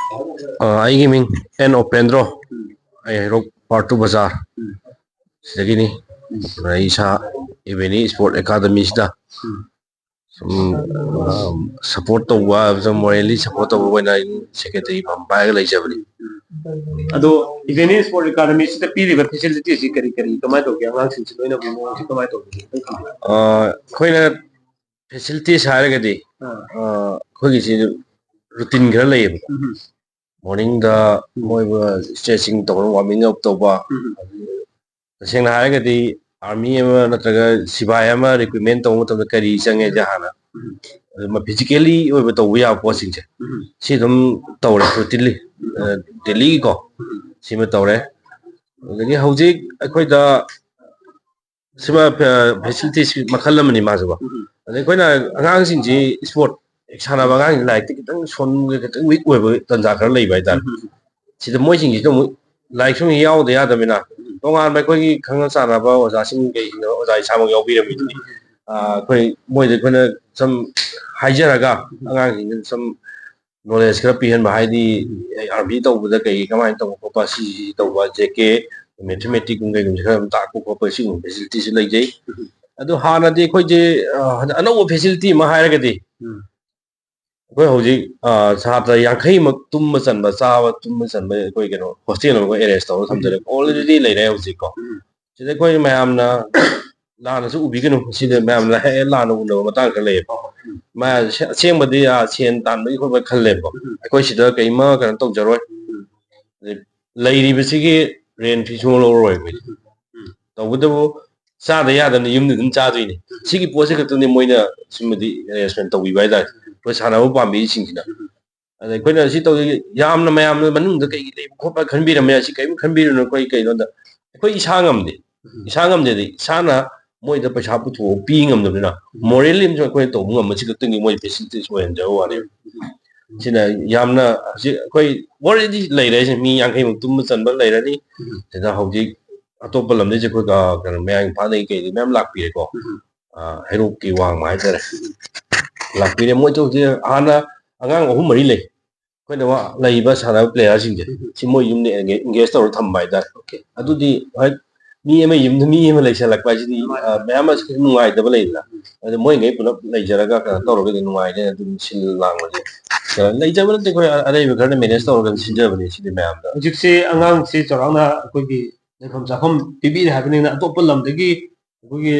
ꯑ, ꯑꯩꯒꯤ ꯃꯤꯡ ꯑꯦꯟ ꯑꯣꯄꯦꯟꯗ꯭ꯔꯣ꯫ ꯎꯝ. ꯑꯩ ꯍꯩꯔꯣꯛ ꯄꯥꯔꯠ ꯇꯨ ꯕꯖꯥꯔ ꯎꯝ. ꯁꯤꯗꯒꯤꯅꯤ꯫ ꯎꯝ. ꯑꯗꯨꯅ ꯑꯩ ꯏꯁꯥ Evenly Sport Academy ꯁꯤꯗ ꯎꯝ. ꯁꯨꯝ, ꯑ, support ꯇꯧꯕ ꯍꯥꯏꯕꯗ, morally support ꯇꯧꯕ ꯑꯣꯏꯅ ꯑꯩ secretary ꯐꯝ ꯄꯥꯏꯔꯒ ꯂꯩꯖꯕꯅꯤ꯫ ꯑꯗꯣ Evenly Sport Academy ꯁꯤꯗ ꯄꯤꯔꯤꯕ facility ꯁꯤ ꯀꯔꯤ ꯀꯔꯤ, ꯀꯃꯥꯏꯅ ꯇꯧꯒꯦ? ꯑꯉꯥꯡꯁꯤꯡꯁꯤ ꯂꯣꯏꯅꯕꯒꯤ ꯃꯑꯣꯡꯁꯤ ꯀꯃꯥꯏꯅ ꯇꯧꯒꯦ? ꯑ, ꯑꯩꯈꯣꯏꯅ facilities ꯍꯥꯏꯔꯒꯗꯤ, ꯑꯥ. ꯑ, ꯑꯩꯈꯣꯏꯒꯤꯁꯤ routine ꯈꯔ ꯂꯩꯌꯦꯕꯀꯣ꯫ ꯎꯝ. Morning ꯗ ꯎꯝ. ꯃꯣꯏꯕꯨ stretching ꯇꯧꯕ, warming up ꯇꯧꯕ꯫ ꯎꯝ. ꯇꯁꯦꯡꯅ ꯍꯥꯏꯔꯒꯗꯤ army ꯑꯃ ꯅꯠꯇ꯭ꯔꯒ ꯁꯤꯐꯥꯏ ꯑꯃ recruitment ꯇꯧꯕ ꯃꯇꯝꯗ ꯀꯔꯤ ꯆꯪꯉꯦꯁꯦ ꯍꯥꯟꯅ ꯎꯝ. ꯐꯤꯖꯤꯀꯦꯜꯂꯤ ꯑꯣꯏꯕ ꯇꯧꯕ ꯌꯥꯕ ꯄꯣꯠꯁꯤꯡꯁꯦ, ꯎꯝ꯫ ꯁꯤ ꯑꯗꯨꯝ ꯇꯧꯔꯦ ꯔꯨꯇꯤꯟꯂꯤ, ꯗꯦꯂꯤꯒꯤꯀꯣ, ꯎꯝ꯫ ꯁꯤꯃ ꯇꯧꯔꯦ꯫ ꯑꯗꯒꯤ ꯍꯧꯖꯤꯛ ꯑꯩꯈꯣꯏꯗ ꯁꯤꯃ ꯐꯦꯁꯤꯂꯤꯇꯤꯁ ꯃꯈꯜ ꯑꯃꯅꯤ ꯃꯥꯁꯨꯀꯣ꯫ ꯎꯝ꯫ ꯑꯗꯩ ꯑꯩꯈꯣꯏꯅ ꯑꯉꯥꯡꯁꯤꯡꯁꯤ ꯏꯁꯄꯣꯔꯠ ꯁꯥꯟꯅꯕ ꯑꯉꯥꯡꯁꯤꯡ ꯂꯥꯏꯔꯤꯛꯇ ꯈꯤꯇꯪ ꯁꯣꯟꯕ, ꯈꯤꯇꯪ ꯋꯤꯛ ꯑꯣꯏꯕ ꯇꯥꯟꯖꯥ ꯈꯔ ꯂꯩꯕ ꯍꯥꯏꯇꯥꯔꯦ꯫ ꯎꯝ꯫ ꯁꯤꯗ ꯃꯣꯏꯁꯤꯡꯁꯤꯗ ꯑꯃꯨꯛ ꯂꯥꯏꯔꯤꯛꯁꯨ ꯑꯃꯨꯛ ꯌꯥꯎꯗ ꯌꯥꯗꯕꯅꯤꯅ, ꯎꯝ꯫ ꯇꯣꯉꯥꯟꯕ ꯑꯩꯈꯣꯏꯒꯤ ꯈꯪꯅ ꯆꯥꯟꯅꯕ ꯑꯣꯖꯥꯁꯤꯡ, ꯀꯩꯁꯤꯡꯗ ꯑꯣꯖꯥ ꯏꯁꯥꯃꯛ ꯌꯥꯎꯕꯤꯔꯝꯃꯤꯗꯨꯅꯤ꯫ ꯎꯝ꯫ ꯑꯩꯈꯣꯏ ꯃꯣꯏꯗ ꯑꯩꯈꯣꯏꯅ ꯁꯨꯝ ꯍꯥꯏꯖꯔꯒ, ꯎꯝ꯫ ꯑꯉꯥꯡꯁꯤꯡꯗ ꯁꯨꯝ ꯅꯣꯂꯦꯖ ꯈꯔ ꯄꯤꯍꯟꯕ, ꯍꯥꯏꯗꯤ ꯑꯥꯔꯃꯤ ꯇꯧꯕꯗ ꯀꯩ ꯀꯃꯥꯏꯅ ꯇꯧꯕ ꯈꯣꯠꯄ, ꯁꯤ ꯁꯤ ꯇꯧꯕ, ꯖꯦ ꯀꯦ, ꯃꯦꯊꯃꯦꯇꯤꯛꯀꯨꯝꯕ ꯀꯩꯒꯨꯝꯕꯁꯦ ꯈꯔ ꯑꯗꯨꯝ ꯇꯥꯛꯄ ꯈꯣꯠꯄ, ꯁꯤꯒꯨꯝꯕ ꯐꯦꯁꯤꯂꯤꯇꯤꯁꯨ ꯂꯩꯖꯩ꯫ ꯎꯝ꯫ ꯑꯗꯨ ꯍꯥꯟꯅꯗꯤ ꯑꯩꯈꯣꯏꯁꯦ, ꯑ, ꯍꯟꯗꯛ ꯑꯅꯧꯕ ꯐꯦꯁꯤꯂꯤꯇꯤ ꯑꯃ ꯍꯥꯏꯔꯒꯗꯤ, ꯎꯝ꯫ ꯑꯩꯈꯣꯏ ꯍꯧꯖꯤꯛ, ꯑ, ꯁꯥꯇ꯭ꯔ ꯌꯥꯡꯈꯩꯃꯛ ꯇꯨꯝꯕ ꯆꯟꯕ, ꯆꯥꯕ ꯇꯨꯝꯕ ꯆꯟꯕ ꯑꯩꯈꯣꯏ ꯀꯩꯅꯣ ꯍꯣꯁꯇꯦꯜ ꯑꯃ ꯑꯦꯔꯦꯟꯖ ꯇꯧꯔꯒ ꯊꯝꯖꯔꯦ꯫ ꯎꯝ꯫ ꯑꯣꯜꯔꯦꯗꯤ ꯂꯩꯔꯦ ꯍꯧꯖꯤꯛꯀꯣ꯫ ꯎꯝ꯫ ꯁꯤꯗ ꯑꯩꯈꯣꯏ ꯃꯌꯥꯝꯅ ꯂꯥꯟꯅꯁꯨ ꯎꯕꯤꯒꯅꯨ, ꯁꯤꯗ ꯃꯌꯥꯝꯅ ꯍꯦꯛ ꯂꯥꯟꯅ ꯎꯅꯕ ꯃꯇꯥꯡ ꯈꯔ ꯂꯩꯌꯦꯕ꯫ ꯍꯣꯏ, ꯍꯣꯏ꯫ ꯎꯝ꯫ ꯃꯌꯥꯝ ꯑꯁꯦꯡꯕꯗꯤ, ꯑ, ꯁꯦꯟ ꯇꯥꯟꯕꯒꯤ ꯈꯣꯠꯄ ꯈꯜꯂꯦꯕꯀꯣ꯫ ꯎꯝ꯫ ꯑꯩꯈꯣꯏ ꯁꯤꯗ ꯀꯩꯃ ꯀꯩꯅꯣ ꯇꯧꯖꯔꯣꯏ꯫ ꯎꯝ꯫ ꯑꯗꯩ ꯂꯩꯔꯤꯕꯁꯤꯒꯤ ꯔꯦꯟ ꯐꯤ ꯁꯨꯡꯂꯧ ꯂꯧꯔꯣꯏ ꯑꯩꯈꯣꯏꯗꯤ꯫ ꯎꯝ꯫ ꯇꯧꯕꯇꯕꯨ ꯆꯥꯗ ꯌꯥꯗꯕꯅꯤ, ꯌꯨꯝꯗ ꯑꯗꯨꯝ ꯆꯥꯗꯣꯏꯅꯤ꯫ ꯎꯝ꯫ ꯁꯤꯒꯤ ꯄꯣꯠꯁꯤ ꯈꯛꯇꯅꯤ ꯃꯣꯏꯅ ꯁꯤꯃꯗꯤ ꯑꯦꯔꯦꯟꯖꯃꯦꯟ ꯇꯧꯕꯤꯕ ꯍꯥꯏꯇꯥꯔꯦ, ꯎꯝ꯫ ꯑꯩꯈꯣꯏ ꯁꯥꯟꯅꯕ ꯄꯥꯝꯕꯤꯁꯤꯡꯁꯤꯅ꯫ ꯎꯝ꯫ ꯑꯗ ꯑꯩꯈꯣꯏꯅ ꯁꯤ ꯇꯧꯖꯩ, ꯌꯥꯝꯅ ꯃꯌꯥꯝꯅ ꯃꯅꯨꯡꯗ ꯀꯩꯒꯤ ꯂꯩꯕ ꯈꯣꯠꯄ ꯈꯟꯕꯤꯔꯝꯃꯦ, ꯑꯁꯤ ꯀꯔꯤꯝ ꯈꯟꯕꯤꯔꯨꯅꯨ꯫ ꯑꯩꯈꯣꯏ ꯀꯩꯅꯣꯗ ꯑꯩꯈꯣꯏ ꯏꯁꯥ ꯉꯝꯗꯦ꯫ ꯎꯝ꯫ ꯏꯁꯥ ꯉꯝꯗꯦꯗꯤ ꯏꯁꯥꯅ ꯃꯣꯏꯗ ꯄꯩꯁꯥ ꯄꯨꯊꯣꯛꯑ ꯄꯤ ꯉꯝꯗꯕꯅꯤꯅ, ꯎꯝ꯫ ꯃꯣꯔꯦꯜꯂꯤ ꯑꯃꯁꯨ ꯑꯩꯈꯣꯏꯅ ꯇꯧꯕ ꯉꯝꯕꯁꯤ ꯈꯛꯇꯪꯒꯤ ꯃꯣꯏ ꯐꯦꯁꯤꯂꯤꯇꯤꯁ ꯑꯣꯏꯍꯟꯖꯕ ꯋꯥꯅꯦꯕ꯫ ꯎꯝ꯫ ꯁꯤꯅ ꯌꯥꯝꯅ ꯍꯧꯖꯤꯛ ꯑꯩꯈꯣꯏ ꯑꯣꯜꯔꯦꯗꯤ ꯂꯩꯔꯦ, ꯁꯤ ꯃꯤ ꯌꯥꯡꯈꯩꯃꯨꯛ ꯇꯨꯝꯕ ꯆꯟꯕ ꯂꯩꯔꯅꯤ꯫ ꯎꯝ꯫ ꯁꯤꯗ ꯍꯧꯖꯤꯛ ꯑꯇꯣꯞꯄ ꯂꯝꯗꯩꯁꯨ ꯑꯩꯈꯣꯏ, ꯑ, ꯀꯩꯅꯣ, ꯃꯌꯥꯡ ꯏꯝꯐꯥꯜꯗꯒꯤ ꯀꯩꯗꯒꯤ ꯃꯌꯥꯝ ꯂꯥꯛꯄꯤꯔꯦꯀꯣ꯫ ꯎꯝ꯫ ꯑ, ꯍꯩꯔꯣꯛꯀꯤ ꯋꯥꯡꯃ ꯍꯥꯏꯇꯥꯔꯦ꯫ ꯂꯥꯛꯄꯤꯔꯦ꯫ ꯃꯣꯏꯁꯨ ꯍꯧꯖꯤꯛ ꯍꯥꯟꯅ ꯑꯉꯥꯡ ꯑꯍꯨꯝ ꯃꯔꯤ ꯂꯩ꯫ ꯑꯩꯈꯣꯏꯅ ꯋꯥ-, ꯂꯩꯔꯤꯕ ꯁꯥꯟꯅꯕ ꯄ꯭ꯂꯦꯌꯥꯔꯁꯤꯡꯁꯦ, ꯎꯝ꯫ ꯁꯤ ꯃꯣꯏ ꯌꯨꯝꯗ ꯑꯦꯡꯒꯦ-, ꯑꯦꯡꯒꯦꯖ ꯇꯧꯔꯒ ꯊꯝꯕ ꯍꯥꯏꯇꯥꯔꯦ꯫ ꯑꯣꯀꯦ꯫ ꯑꯗꯨꯗꯤ ꯍꯣꯏ, ꯃꯤ ꯑꯃ ꯌꯨꯝꯗ ꯃꯤ ꯑꯃ ꯂꯩꯁꯜꯂꯛꯄ ꯍꯥꯏꯁꯤꯗꯤ, ꯅꯨꯡꯉꯥꯏ-, ꯑ, ꯃꯌꯥꯝ ꯑꯃ ꯅꯨꯡꯉꯥꯏꯇꯕ ꯂꯩꯗꯅ꯫ ꯎꯝ꯫ ꯑꯗꯨ ꯃꯣꯏꯉꯩ ꯄꯨꯂꯞ ꯂꯩꯖꯔꯒ ꯀꯩꯅꯣ ꯇꯧꯔꯒꯗꯤ ꯅꯨꯡꯉꯥꯏꯅꯦ, ꯑꯗꯨꯝ ꯁꯤꯜ ꯂꯥꯡꯕꯁꯦ꯫ ꯀꯩꯅꯣ ꯂꯩꯖꯕ ꯅꯠꯇꯦ, ꯑꯩꯈꯣꯏ ꯑ-, ꯑꯔꯩꯕ ꯈꯔꯅ ꯃꯦꯅꯦꯖ ꯇꯧꯔꯒ ꯁꯤꯟꯖꯕꯅꯦ ꯁꯤꯗꯤ ꯃꯌꯥꯝꯗ꯫ ꯍꯧꯖꯤꯛꯁꯦ ꯑꯉꯥꯡꯁꯤ ꯆꯥꯎꯔꯥꯛꯅ ꯑꯩꯈꯣꯏꯒꯤ ꯂꯩꯐꯝ ꯆꯥꯐꯝ ꯄꯤꯕꯤꯔꯦ ꯍꯥꯏꯕꯅꯤꯅ ꯑꯇꯣꯞꯄ ꯂꯝꯗꯒꯤ ꯑꯩꯈꯣꯏꯒꯤ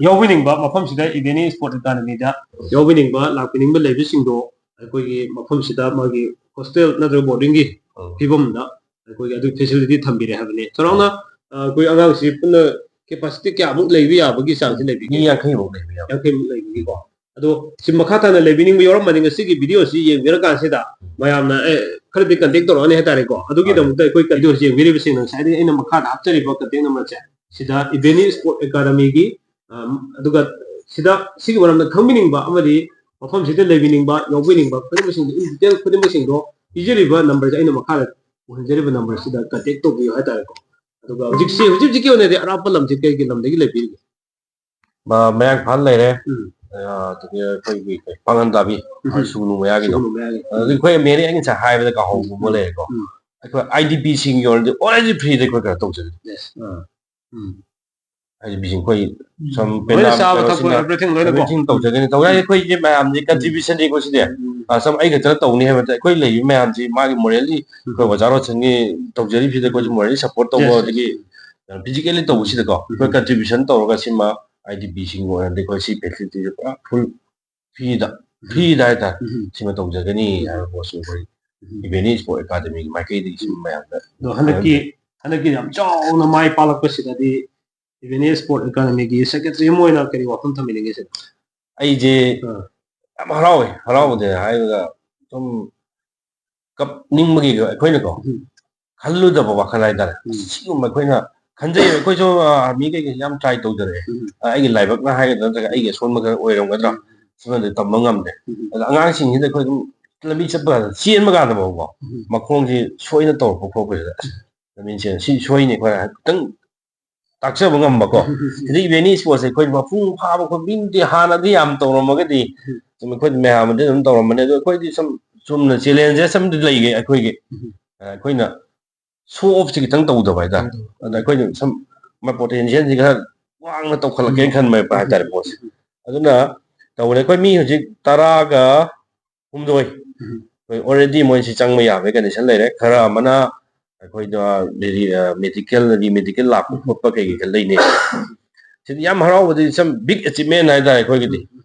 ꯌꯥꯎꯕꯤꯅꯤꯡꯕ, ꯃꯐꯝꯁꯤꯗ ꯏꯕꯦꯅꯤ ꯏꯁꯄꯣꯔꯠ ꯑꯦꯀꯥꯗꯃꯤꯗ ꯌꯥꯎꯕꯤꯅꯤꯡꯕ, ꯂꯥꯛꯄꯤꯅꯤꯡꯕ ꯂꯩꯕꯁꯤꯡꯗꯣ ꯑꯩꯈꯣꯏꯒꯤ ꯃꯐꯝꯁꯤꯗ ꯃꯥꯒꯤ ꯍꯣꯁꯇꯦꯜ ꯅꯠꯇ꯭ꯔꯒ ꯕꯣꯔꯗꯤꯡꯒꯤ ꯎꯝ꯫ ꯐꯤꯕꯝꯗ ꯑꯩꯈꯣꯏꯒꯤ ꯑꯗꯨ ꯐꯦꯁꯤꯂꯤꯇꯤ ꯊꯝꯕꯤꯔꯦ ꯍꯥꯏꯕꯅꯤ꯫ ꯆꯥꯎꯔꯥꯛꯅ, ꯑ, ꯑꯩꯈꯣꯏ ꯑꯉꯥꯡꯁꯤ ꯄꯨꯟꯅ ꯀꯦꯄꯥꯁꯤꯇꯤ ꯀꯌꯥꯃꯨꯛ ꯂꯩꯕ ꯌꯥꯕꯒꯤ ꯆꯥꯡꯁꯤ ꯂꯩꯕꯤꯒꯦ? ꯃꯤ ꯌꯥꯡꯈꯩꯃꯨꯛ ꯂꯩꯕ ꯌꯥꯕ꯫ ꯌꯥꯡꯈꯩꯃꯨꯛ ꯂꯩꯕꯒꯤꯀꯣ꯫ ꯑꯗꯣ ꯁꯤ ꯃꯈꯥ ꯇꯥꯅ ꯂꯩꯕꯤꯅꯤꯡꯕ ꯌꯥꯎꯔꯝꯃꯅꯤ, ꯉꯁꯤꯒꯤ ꯚꯤꯗꯤꯑꯣꯁꯤ ꯌꯦꯡꯕꯤꯔꯀꯥꯟꯁꯤꯗ ꯃꯌꯥꯝꯅ ꯑꯦ ꯈꯔꯗꯤ ꯀꯟꯇꯦꯛ ꯇꯧꯔꯛꯑꯅꯤ ꯍꯥꯏꯇꯥꯔꯦꯀꯣ꯫ ꯑꯗꯨꯒꯤꯗꯃꯛꯇ ꯑꯩꯈꯣꯏ ꯚꯤꯗꯤꯑꯣꯁꯤ ꯌꯦꯡꯕꯤꯔꯤꯕꯁꯤꯡꯅ ꯉꯁꯥꯏꯗꯒꯤ ꯑꯩꯅ ꯃꯈꯥꯗ ꯍꯥꯞꯆꯔꯤꯕ ꯀꯟꯇꯦꯛ ꯅꯝꯕꯔꯁꯦ ꯁꯤꯗ ꯏꯕꯦꯅꯤ ꯏꯁꯄꯣꯔꯠ ꯑꯦꯀꯥꯗꯃꯤꯒꯤ, ꯑꯗꯨꯒ ꯁꯤꯗ ꯁꯤꯒꯤ ꯃꯔꯝꯗ ꯈꯪꯕꯤꯅꯤꯡꯕ ꯑꯃꯗꯤ ꯃꯐꯝꯁꯤꯗ ꯂꯩꯕꯤꯅꯤꯡꯕ, ꯌꯥꯎꯕꯤꯅꯤꯡꯕ ꯈꯨꯗꯤꯡꯃꯛꯁꯤꯡꯗꯣ, in detail ꯈꯨꯗꯤꯡꯃꯛꯁꯤꯡꯗꯣ ꯄꯤꯖꯔꯤꯕ ꯅꯝꯕꯔꯁꯦ, ꯑꯩꯅ ꯃꯈꯥꯗ ꯎꯍꯟꯖꯔꯤꯕ ꯅꯝꯕꯔꯁꯤꯗ ꯀꯟꯇꯦꯛ ꯇꯧꯕꯤꯌꯨ ꯍꯥꯏꯇꯥꯔꯦꯀꯣ꯫ ꯑꯗꯨꯒ ꯍꯧꯖꯤꯛꯁꯤ, ꯍꯧꯖꯤꯛ ꯍꯧꯖꯤꯛꯀꯤ ꯑꯣꯏꯅꯗꯤ ꯑꯔꯥꯞꯄ ꯂꯝꯁꯦ ꯀꯩ ꯀꯩ ꯂꯝꯗꯒꯤ ꯂꯩꯕꯤꯔꯤꯒꯦ? ꯃ- ꯃꯌꯥꯡ ꯏꯝꯐꯥꯜ ꯂꯩꯔꯦ꯫ ꯎꯝ꯫ ꯑ, ꯑꯗꯒꯤ ꯑꯩꯈꯣꯏꯒꯤ ꯀꯩ, ꯄꯥꯉꯟ ꯇꯥꯕꯤ, ꯎꯝ꯫ ꯁꯨꯒꯅꯨ ꯃꯌꯥꯒꯤꯗꯣ꯫ ꯁꯨꯒꯅꯨ ꯃꯌꯥꯒꯤ꯫ ꯑꯗꯒꯤ ꯑꯩꯈꯣꯏ ꯃꯦꯔꯤ, ꯑꯩ ꯉꯁꯥꯏ ꯍꯥꯏꯕꯗ ꯀꯥꯎꯍꯧꯕ ꯑꯃ ꯎꯝ꯫ ꯂꯩꯔꯦꯀꯣ꯫ ꯎꯝ꯫ ꯑꯩꯈꯣꯏ ꯑꯥꯏ ꯗꯤ ꯄꯤꯁꯤꯡꯒꯤ ꯑꯣꯏꯔꯗꯤ already free ꯗ ꯑꯩꯈꯣꯏ ꯀꯩꯅꯣ ꯇꯧꯖꯔꯤ꯫ Yes. Ah. Um. I D ꯄꯤꯁꯤꯡ ꯑꯩꯈꯣꯏ ꯁꯝ ꯂꯣꯏꯅ ꯆꯥꯕ ꯊꯛꯄ everything ꯂꯣꯏꯅꯀꯣ꯫ Everything ꯇꯧꯖꯒꯅꯤ꯫ ꯇꯧꯖꯔꯤ ꯑꯩꯈꯣꯏꯁꯦ ꯃꯌꯥꯝꯁꯦ contribution ꯅꯤꯀꯣ ꯁꯤꯗꯤ꯫ ꯎꯝ꯫ ꯑ, ꯁꯝ ꯑꯩ ꯈꯛꯇꯅ ꯇꯧꯅꯤ ꯍꯥꯏꯕ ꯅꯠꯇꯦ꯫ ꯑꯩꯈꯣꯏ ꯂꯩꯔꯤꯕ ꯃꯌꯥꯝꯁꯤ ꯃꯥꯒꯤ morally ꯑꯩꯈꯣꯏ ꯑꯣꯖꯥ ꯔꯣꯁꯟꯒꯤ ꯇꯧꯖꯔꯤꯕꯁꯤꯗ ꯑꯩꯈꯣꯏꯁꯨ morally support ꯇꯧꯕ, Yes, yes. ꯑꯗꯒꯤ physical ꯇꯧꯕꯁꯤꯗꯀꯣ ꯑꯩꯈꯣꯏ contribution ꯇꯧꯔꯒ ꯁꯤꯃ ꯑꯥꯏ ꯗꯤ ꯄꯤꯁꯤꯡꯒꯤ ꯑꯣꯏꯅꯗꯤ ꯑꯩꯈꯣꯏ ꯁꯤ facility ꯁꯦ ꯄꯨꯔꯥ full free ꯗ, free ꯗ ꯍꯥꯏꯇꯥꯔꯦ꯫ ꯎꯝ꯫ ꯁꯤꯃ ꯇꯧꯖꯒꯅꯤ ꯍꯥꯏꯕ ꯄꯣꯠꯁꯤ ꯑꯩꯈꯣꯏ ꯎꯝ꯫ ꯏꯕꯦꯅꯤ ꯏꯁꯄꯣꯔꯠ ꯑꯦꯀꯥꯗꯃꯤꯒꯤ ꯃꯥꯏꯀꯩꯗꯒꯤ ꯁꯤ ꯃꯌꯥꯝꯗ ꯑꯗꯣ ꯍꯟꯗꯛꯀꯤ, ꯍꯟꯗꯛꯀꯤ ꯌꯥꯝ ꯆꯥꯎꯅ ꯃꯥꯏ ꯄꯥꯛꯂꯛꯄꯁꯤꯗꯗꯤ ꯏꯕꯦꯅꯤ ꯏꯁꯄꯣꯔꯠ ꯑꯦꯀꯥꯗꯃꯤꯒꯤ secretary ꯑꯃ ꯑꯣꯏꯅ ꯀꯔꯤ ꯋꯥꯐꯝ ꯊꯝꯕꯤꯅꯤꯡꯒꯦ ꯁꯤꯗ? ꯑꯩꯁꯦ ꯑꯥ꯫ ꯌꯥꯝ ꯍꯔꯥꯎꯋꯦ꯫ ꯍꯔꯥꯎꯕꯗ ꯍꯥꯏꯔꯒ ꯁꯨꯝ ꯀꯞꯅꯤꯡꯕꯒꯤ ꯑꯩꯈꯣꯏꯅꯀꯣ ꯎꯝ꯫ ꯈꯜꯂꯨꯗꯕ ꯋꯥꯈꯜ ꯍꯥꯏꯇꯥꯔꯦ꯫ ꯎꯝ꯫ ꯁꯤꯒꯨꯝꯕ ꯑꯩꯈꯣꯏꯅ ꯈꯟꯖꯩ꯫ ꯑꯩꯈꯣꯏꯁꯨ, ꯑ, ꯃꯤ ꯀꯩꯀꯩ ꯌꯥꯝ try ꯇꯧꯖꯔꯛꯑꯦ꯫ ꯎꯝ꯫ ꯑ, ꯑꯩꯒꯤ ꯂꯥꯏꯕꯛꯅ ꯍꯥꯏꯒꯗ꯭ꯔꯥ ꯅꯠꯇ꯭ꯔꯒ ꯑꯩꯒꯤ ꯑꯁꯣꯟꯕ ꯈꯔ ꯑꯣꯏꯔꯝꯒꯗ꯭ꯔꯥ? ꯎꯝ꯫ ꯁꯤꯃꯗꯤ ꯇꯝꯕ ꯉꯝꯗꯦ꯫ ꯎꯝ꯫ ꯑꯗ ꯑꯉꯥꯡꯁꯤꯡꯁꯤꯗ ꯑꯩꯈꯣꯏ ꯑꯗꯨꯝ ꯂꯝꯕꯤ ꯆꯠꯄ ꯀꯥꯟꯗ, ꯆꯦꯟꯕ ꯀꯥꯟꯗ ꯐꯥꯎꯕꯀꯣ, ꯎꯝ꯫ ꯃꯈꯣꯡꯁꯤ ꯁꯣꯏꯅ ꯇꯧꯔꯛꯄ ꯈꯣꯠꯄꯁꯤꯗ, ꯑꯁ, ꯂꯝꯖꯦꯟ ꯆꯦꯟ-, ꯁꯤ ꯁꯣꯏꯅꯤ, ꯑꯩꯈꯣꯏ ꯈꯤꯇꯪ ꯇꯥꯛꯆꯕ ꯉꯝꯕꯀꯣ꯫ ꯁꯤꯗ ꯏꯕꯦꯅꯤ ꯏꯁꯄꯣꯔꯠꯁꯦ ꯑꯩꯈꯣꯏ ꯃꯄꯨꯡ ꯐꯥꯕ ꯈꯣꯠꯄ ꯃꯤꯅꯗꯤ ꯍꯥꯟꯅꯗꯤ ꯌꯥꯝ ꯇꯧꯔꯝꯃꯒꯗꯤ, ꯑꯗꯨꯝ ꯑꯩꯈꯣꯏꯗꯤ ꯃꯌꯥꯝ ꯑꯃꯗꯤ ꯑꯗꯨꯝ ꯇꯧꯔꯝꯕꯅꯦ꯫ ꯑꯗꯣ ꯑꯩꯈꯣꯏꯗꯤ ꯁꯨꯝ ꯆꯨꯝꯅ challenges ꯑꯃꯗꯤ ꯂꯩꯒꯦ ꯑꯩꯈꯣꯏꯒꯤ꯫ ꯑ, ꯑꯩꯈꯣꯏꯅ show off ꯁꯤ ꯈꯤꯇꯪ ꯇꯧꯗꯕ ꯍꯥꯏꯇꯥꯔꯦ꯫ ꯑꯗ ꯑꯩꯈꯣꯏꯅ ꯁꯨꯝ ꯃꯥꯏ potential ꯁꯤ ꯈꯔ ꯋꯥꯡꯅ ꯇꯧꯈꯠꯂꯛꯀꯦꯅ ꯈꯟꯕ ꯍꯥꯏꯇꯥꯔꯦ ꯄꯣꯠꯁꯦ꯫ ꯑꯗꯨꯅ ꯇꯧꯕꯅꯦ꯫ ꯑꯩꯈꯣꯏ ꯃꯤ ꯍꯧꯖꯤꯛ ꯇꯔꯥꯒ ꯍꯨꯝꯗꯣꯏ, ꯑꯩꯈꯣꯏ already ꯃꯣꯏꯁꯤ ꯆꯪꯕ ꯌꯥꯕꯒꯤ condition ꯂꯩꯔꯦ꯫ ꯈꯔ ꯑꯃꯅ ꯑꯩꯈꯣꯏꯗ ꯔꯤ-, ꯑ, medical, remedical ꯂꯥꯛꯄ ꯈꯣꯠꯄ ꯀꯩ ꯀꯩ ꯈꯔ ꯂꯩꯅꯩ꯫ ꯁꯤꯗꯤ ꯌꯥꯝ ꯍꯔꯥꯎꯕꯗꯤ, some big achievement ꯍꯥꯏꯇꯥꯔꯦ ꯑꯩꯈꯣꯏꯒꯤꯗꯤ꯫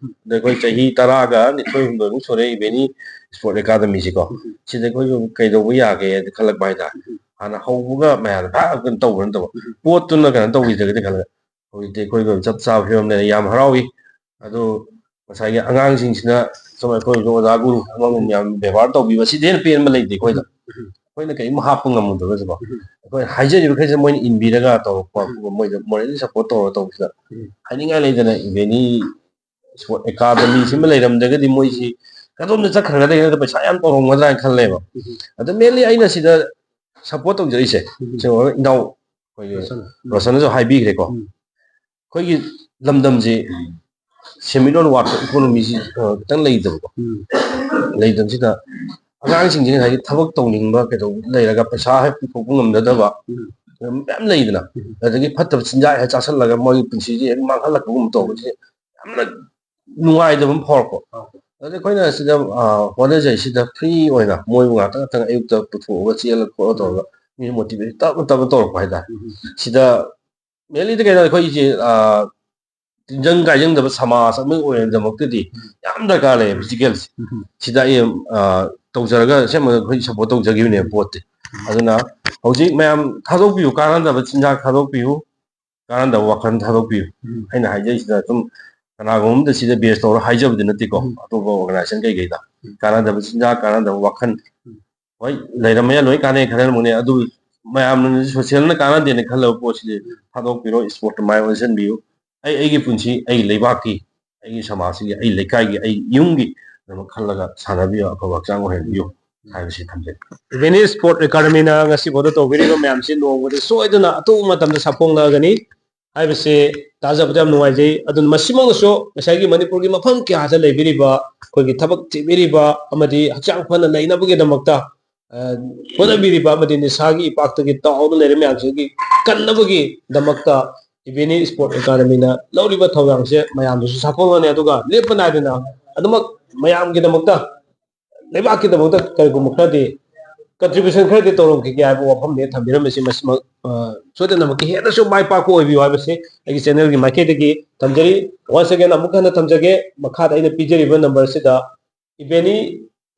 ꯑꯗ ꯑꯩꯈꯣꯏ ꯆꯍꯤ ꯇꯔꯥꯒ ꯅꯤꯊꯣꯏ ꯍꯨꯝꯗꯣꯏꯃꯨꯛ ꯁꯨꯔꯦ ꯏꯕꯦꯅꯤ ꯏꯁꯄꯣꯔꯠ ꯑꯦꯀꯥꯗꯃꯤꯁꯤꯀꯣ꯫ ꯁꯤꯗ ꯑꯩꯈꯣꯏꯁꯨ ꯀꯩꯗꯧꯕ ꯌꯥꯒꯦ ꯍꯥꯏꯅ ꯈꯜꯂꯛꯄ ꯍꯥꯏꯇꯥꯔꯦ꯫ ꯍꯥꯟꯅ ꯍꯧꯕꯒ ꯃꯌꯥꯝꯗ ꯐꯠ ꯀꯩꯅꯣ ꯇꯧꯕ ꯅꯠꯇꯕ, ꯄꯣꯠꯇꯨꯅ ꯀꯩꯅꯣ ꯇꯧꯈꯤꯗ꯭ꯔꯒꯗꯤ ꯈꯜꯂꯒ, ꯍꯧꯖꯤꯛꯇꯤ ꯑꯩꯈꯣꯏꯒꯤ ꯆꯞ ꯆꯥꯕ ꯐꯤꯕꯝ ꯂꯩꯔꯦ꯫ ꯌꯥꯝ ꯍꯔꯥꯎꯏ꯫ ꯑꯗꯨ ꯉꯁꯥꯏꯒꯤ ꯑꯉꯥꯡꯁꯤꯡꯁꯤꯅ ꯁꯨꯝ ꯑꯩꯈꯣꯏꯁꯨ ꯑꯣꯖꯥ ꯒꯨꯔꯨ ꯑꯃꯃꯝ ꯌꯥꯝ ꯕꯦꯕꯥꯔ ꯇꯧꯕꯤꯕ, ꯁꯤꯗꯩ ꯍꯦꯟꯅ ꯄꯦꯟꯕ ꯂꯩꯇꯦ ꯑꯩꯈꯣꯏꯗ꯫ ꯑꯩꯈꯣꯏꯅ ꯀꯔꯤꯝ ꯍꯥꯞꯄ ꯉꯝꯃꯨꯗ꯭ꯔꯒꯁꯨꯀꯣ, ꯑꯩꯈꯣꯏꯅ ꯍꯥꯏꯖꯔꯤꯕꯈꯩꯁꯦ ꯃꯣꯏꯅ ꯏꯟꯕꯤꯔꯒ ꯇꯧꯔꯛꯄ, ꯃꯣꯏꯗ ꯃꯣꯔꯦꯜꯂꯤ ꯁꯞꯄꯣꯔꯠ ꯇꯧꯔꯒ ꯇꯧꯕꯁꯤꯗ ꯍꯥꯏꯅꯤꯡꯉꯥꯏ ꯂꯩꯇꯅ ꯏꯕꯦꯅꯤ ꯏꯁꯄꯣꯔꯠ ꯑꯦꯀꯥꯗꯃꯤꯁꯤꯃ ꯂꯩꯔꯝꯗ꯭ꯔꯒꯗꯤ ꯃꯣꯏꯁꯤ ꯀꯗꯣꯝꯗ ꯆꯠꯈ꯭ꯔꯒꯗꯤ ꯅꯠꯇ꯭ꯔ ꯄꯩꯁꯥ ꯌꯥꯝ ꯇꯧꯔꯝꯒꯗ꯭ꯔꯥ ꯍꯥꯏꯅ ꯈꯜꯂꯦꯕ꯫ ꯑꯗꯣ ꯃꯦꯟꯂꯤ ꯑꯩꯅ ꯁꯤꯗ ꯁꯞꯄꯣꯔꯠ ꯇꯧꯖꯔꯤꯁꯦ, ꯁꯦꯡꯅ ꯏꯅꯥꯎ ꯑꯩꯈꯣꯏꯒꯤ ꯔꯣꯁꯟꯅꯁꯨ ꯍꯥꯏꯕꯤꯈ꯭ꯔꯦꯀꯣ, ꯑꯩꯈꯣꯏꯒꯤ ꯂꯝꯗꯝꯁꯤ ꯁꯦꯟꯃꯤꯠꯂꯣꯟ ꯋꯥꯠꯄ, ꯏꯀꯣꯅꯣꯃꯤꯁꯤ ꯈꯤꯇꯪ ꯂꯩꯇꯕꯀꯣ, ꯂꯩꯇꯕꯁꯤꯗ ꯑꯉꯥꯡꯁꯤꯡꯁꯤ ꯉꯁꯥꯏꯒꯤ ꯊꯕꯛ ꯇꯧꯅꯤꯡꯕ ꯀꯩꯗꯧꯕ ꯂꯩꯔꯒ ꯄꯩꯁꯥ ꯍꯦꯛ ꯄꯨꯊꯣꯛꯄ ꯉꯝꯅꯗꯕ ꯃꯌꯥꯝ ꯂꯩꯗꯅ, ꯑꯗꯒꯤ ꯐꯠꯇꯕ ꯆꯤꯟꯖꯥꯛ ꯍꯦꯛ ꯆꯥꯁꯤꯜꯂꯒ ꯃꯣꯏꯒꯤ ꯄꯨꯟꯁꯤꯁꯦ ꯍꯦꯛ ꯃꯥꯡꯍꯜꯂꯛꯄꯒꯨꯝꯕ ꯇꯧꯕꯁꯦ ꯌꯥꯝꯅ ꯅꯨꯡꯉꯥꯏꯇꯕ ꯑꯃ ꯐꯥꯎꯔꯛꯄ꯫ ꯑꯗ ꯑꯩꯈꯣꯏꯅ ꯁꯤꯗ ꯍꯣꯠꯅꯖꯩ, ꯁꯤꯗ ꯐ꯭ꯔꯤ ꯑꯣꯏꯅ ꯃꯣꯏꯕꯨ ꯉꯥꯛꯇꯪ ꯉꯥꯛꯇꯪ ꯑꯌꯨꯛꯇ ꯄꯨꯊꯣꯛꯑꯒ ꯆꯦꯜꯂ ꯈꯣꯠꯂ ꯇꯧꯔꯒ ꯃꯤ ꯃꯣꯇꯤꯚꯦꯠ ꯇꯞꯅ ꯇꯞꯅ ꯇꯧꯔꯛꯄ ꯍꯥꯏꯇꯥꯔꯦ꯫ ꯁꯤꯗ ꯃꯦꯟꯂꯤꯗ ꯀꯩꯅꯣ ꯑꯩꯈꯣꯏꯒꯤ ꯇꯤꯟꯖꯪ ꯀꯥꯏꯖꯪꯗꯕ ꯁꯃꯥꯖ ꯑꯃ ꯑꯣꯏꯅꯗꯃꯛꯇꯗꯤ ꯌꯥꯝ ꯗꯔꯀꯥꯔ ꯂꯩꯌꯦ ꯐꯤꯖꯤꯀꯦꯜꯁꯦ꯫ ꯁꯤꯗ ꯑꯩ ꯇꯧꯖꯔꯒ ꯑꯁꯦꯡꯕ ꯑꯩꯈꯣꯏ ꯁꯞꯄꯣꯔꯠ ꯇꯧꯖꯈꯤꯕꯅꯦ ꯄꯣꯠꯇꯤ꯫ ꯑꯗꯨꯅ ꯍꯧꯖꯤꯛ ꯃꯌꯥꯝ ꯊꯥꯗꯣꯛꯄꯤꯌꯨ, ꯀꯥꯟꯅꯗꯕ ꯆꯤꯟꯖꯥꯛ ꯊꯥꯗꯣꯛꯄꯤꯌꯨ, ꯀꯥꯟꯅꯗꯕ ꯋꯥꯈꯜ ꯊꯥꯗꯣꯛꯄꯤꯌꯨ꯫ ꯑꯩꯅ ꯍꯥꯏꯖꯩꯁꯤꯗ ꯁꯨꯝ ꯀꯅꯥꯒꯨꯝꯕ ꯑꯃꯗ ꯁꯤꯗ ꯕꯦꯁ ꯇꯧꯔ ꯍꯥꯏꯖꯕꯗꯤ ꯅꯠꯇꯦꯀꯣ, ꯑꯇꯣꯞꯄ ꯑꯣꯔꯒꯅꯥꯏꯖꯦꯁꯟ ꯀꯩꯀꯩꯗ ꯀꯥꯟꯅꯗꯕ ꯆꯤꯟꯖꯥꯛ, ꯀꯥꯟꯅꯗꯕ ꯋꯥꯈꯜ, ꯍꯣꯏ ꯂꯩꯔꯝꯕ ꯌꯥꯏ, ꯂꯣꯏ ꯀꯥꯟꯅꯩ ꯈꯜꯂꯝꯒꯅꯤ, ꯑꯗꯨ ꯃꯌꯥꯝꯅ ꯁꯣꯁꯤꯌꯦꯜꯅ ꯀꯥꯟꯅꯗꯦꯅ ꯈꯜꯂꯕ ꯄꯣꯠꯁꯤꯗꯤ ꯊꯥꯗꯣꯛꯄꯤꯔꯣ, ꯏꯁꯄꯣꯔꯠꯇ ꯃꯥꯏ ꯑꯣꯟꯁꯤꯟꯕꯤꯌꯨ꯫ ꯑꯩ ꯑꯩꯒꯤ ꯄꯨꯟꯁꯤ, ꯑꯩꯒꯤ ꯂꯩꯕꯥꯛꯀꯤ, ꯑꯩꯒꯤ ꯁꯃꯥꯖꯁꯤꯒꯤ, ꯑꯩ ꯂꯩꯀꯥꯏꯒꯤ, ꯑꯩ ꯌꯨꯝꯒꯤ ꯑꯗꯨꯃꯛ ꯈꯜꯂꯒ ꯁꯥꯟꯅꯕꯤꯌꯨ, ꯑꯐꯕ ꯍꯛꯆꯥꯡ ꯑꯣꯏꯍꯟꯕꯤꯌꯨ ꯍꯥꯏꯕꯁꯤ ꯊꯝꯖꯒꯦ꯫ ꯏꯕꯦꯅꯤ ꯏꯁꯄꯣꯔꯠ ꯑꯦꯀꯥꯗꯃꯤꯅ ꯉꯁꯤꯐꯥꯎꯗ ꯇꯧꯕꯤꯔꯤꯕ ꯃꯌꯥꯝꯁꯤ ꯅꯣꯡꯃꯗꯤ ꯁꯣꯏꯗꯅ ꯑꯊꯨꯕ ꯃꯇꯝꯗ ꯁꯥꯐꯣꯡꯂꯛꯑꯒꯅꯤ ꯍꯥꯏꯕꯁꯤ ꯇꯥꯖꯕꯗ ꯌꯥꯝ ꯅꯨꯡꯉꯥꯏꯖꯩ꯫ ꯑꯗꯨꯅ ꯃꯁꯤꯃꯛꯅꯁꯨ ꯉꯁꯥꯏꯒꯤ ꯃꯅꯤꯄꯨꯔꯒꯤ ꯃꯐꯝ ꯀꯌꯥꯗ ꯂꯩꯕꯤꯔꯤꯕ ꯑꯩꯈꯣꯏꯒꯤ ꯊꯕꯛ ꯊꯤꯕꯤꯔꯤꯕ ꯑꯃꯗꯤ ꯍꯛꯆꯥꯡ ꯐꯅ ꯂꯩꯅꯕꯒꯤꯗꯃꯛꯇ, ꯑ, ꯍꯣꯠꯅꯕꯤꯔꯤꯕ ꯑꯃꯗꯤ ꯅꯤꯁꯥꯒꯤ ꯏꯄꯥꯛꯇꯒꯤ ꯇꯥꯎꯗꯨꯅ ꯂꯩꯔꯤꯕ ꯃꯌꯥꯝꯁꯤꯒꯤ ꯀꯟꯅꯕꯒꯤꯗꯃꯛꯇ ꯏꯕꯦꯅꯤ ꯏꯁꯄꯣꯔꯠ ꯑꯦꯀꯥꯗꯃꯤꯅ ꯂꯧꯔꯤꯕ ꯊꯧꯔꯥꯡꯁꯦ ꯃꯌꯥꯝꯗꯁꯨ ꯁꯥꯐꯣꯡꯍꯟꯅꯤ꯫ ꯑꯗꯨꯒ ꯂꯦꯞꯄ ꯅꯥꯏꯗꯅ ꯑꯗꯨꯃꯛ ꯃꯌꯥꯝꯒꯤꯗꯃꯛꯇ, ꯂꯩꯕꯥꯛꯀꯤꯗꯃꯛꯇ ꯀꯔꯤꯒꯨꯝꯕ ꯈꯔꯗꯤ ꯀꯟꯇ꯭ꯔꯤꯕ꯭ꯌꯨꯁꯟ ꯈꯔꯗꯤ ꯇꯧꯔꯝꯈꯤꯒꯦ ꯍꯥꯏꯕ ꯋꯥꯐꯝꯅꯤ ꯊꯝꯕꯤꯔꯝꯃꯤꯁꯤ꯫ ꯃꯁꯤꯃꯛ, ꯑ, ꯁꯣꯏꯗꯅꯃꯛꯀꯤ ꯍꯦꯟꯅꯁꯨ ꯃꯥꯏ ꯄꯥꯛꯄ ꯑꯣꯏꯕꯤꯌꯨ ꯍꯥꯏꯕꯁꯤ ꯑꯩꯒꯤ ꯆꯦꯅꯦꯜꯒꯤ ꯃꯥꯏꯀꯩꯗꯒꯤ ꯊꯝꯖꯔꯤ꯫ Once again ꯑꯃꯨꯛ ꯍꯟꯅ ꯊꯝꯖꯒꯦ, ꯃꯈꯥꯗ ꯑꯩꯅ ꯄꯤꯖꯔꯤꯕ ꯅꯝꯕꯔꯁꯤꯗ ꯏꯕꯦꯅꯤ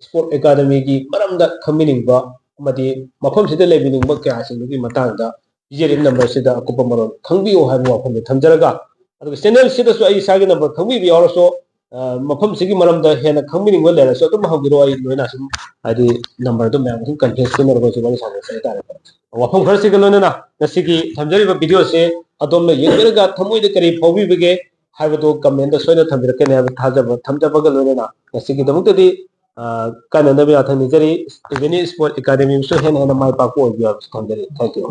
ꯏꯁꯄꯣꯔꯠ ꯑꯦꯀꯥꯗꯃꯤꯒꯤ ꯃꯔꯝꯗ ꯈꯪꯕꯤꯅꯤꯡꯕ ꯑꯃꯗꯤ ꯃꯐꯝꯁꯤꯗ ꯂꯩꯕꯤꯅꯤꯡꯕ ꯀꯌꯥꯁꯤꯡꯗꯨꯒꯤ ꯃꯇꯥꯡꯗ ꯄꯤꯖꯔꯤꯕ ꯅꯝꯕꯔꯁꯤꯗ ꯑꯀꯨꯞꯄ ꯃꯔꯣꯜ ꯈꯪꯕꯤꯌꯨ ꯍꯥꯏꯕ ꯋꯥꯐꯝꯗꯨ ꯊꯝꯖꯔꯒ, ꯑꯗꯨꯒ ꯆꯦꯅꯦꯜꯁꯤꯗꯁꯨ ꯑꯩ ꯏꯁꯥꯒꯤ ꯅꯝꯕꯔ ꯈꯪꯕꯤꯕ ꯌꯥꯎꯔꯁꯨ, ꯃꯐꯝꯁꯤꯒꯤ ꯃꯔꯝꯗ ꯍꯦꯟꯅ ꯈꯪꯕꯤꯅꯤꯡꯕ ꯂꯩꯔꯁꯨ ꯑꯗꯨꯝ ꯍꯪꯕꯤꯔꯛꯑꯣ꯫ ꯑꯩ ꯂꯣꯏꯅ ꯁꯨꯝ ꯍꯥꯏꯗꯤ ꯅꯝꯕꯔꯗꯨ ꯃꯌꯥꯝ ꯑꯗꯨꯝ ꯀꯟꯐ꯭ꯔꯦꯟꯁ ꯇꯧꯅꯔꯒꯁꯨ ꯋꯥꯔꯤ ꯁꯥꯟꯅꯁꯦ ꯍꯥꯏꯇꯥꯔꯦꯀꯣ꯫ ꯋꯥꯐꯝ ꯈꯔꯁꯤꯒ ꯂꯣꯏꯅꯅ ꯉꯁꯤꯒꯤ ꯊꯝꯖꯔꯤꯕ ꯚꯤꯗꯤꯑꯣꯁꯦ ꯑꯗꯣꯝꯅ ꯌꯦꯡꯕꯤꯔꯒ ꯊꯃꯣꯏꯗ ꯀꯔꯤ ꯐꯥꯎꯕꯤꯕꯒꯦ ꯍꯥꯏꯕꯗꯨ ꯀꯃꯦꯟꯗ ꯁꯣꯏꯗꯅ ꯊꯝꯕꯤꯔꯛꯀꯅꯤ ꯍꯥꯏꯕ ꯊꯥꯖꯕ ꯊꯝꯖꯕꯒ ꯂꯣꯏꯅꯅ ꯉꯁꯤꯒꯤꯗꯃꯛꯇꯗꯤ ꯀꯥꯏꯅꯅꯕ ꯌꯥꯊꯪ ꯅꯤꯖꯔꯤ꯫ ꯏꯚꯦꯅꯤ ꯏꯁꯄꯣꯔꯠ ꯑꯦꯀꯥꯗꯃꯤꯕꯨꯁꯨ ꯍꯦꯟꯅ ꯍꯦꯟꯅ ꯃꯥꯏ ꯄꯥꯛꯄ ꯑꯣꯏꯕꯤꯌꯨ ꯍꯥꯏꯕꯁꯨ ꯊꯝꯖꯔꯤ꯫ Thank you꯫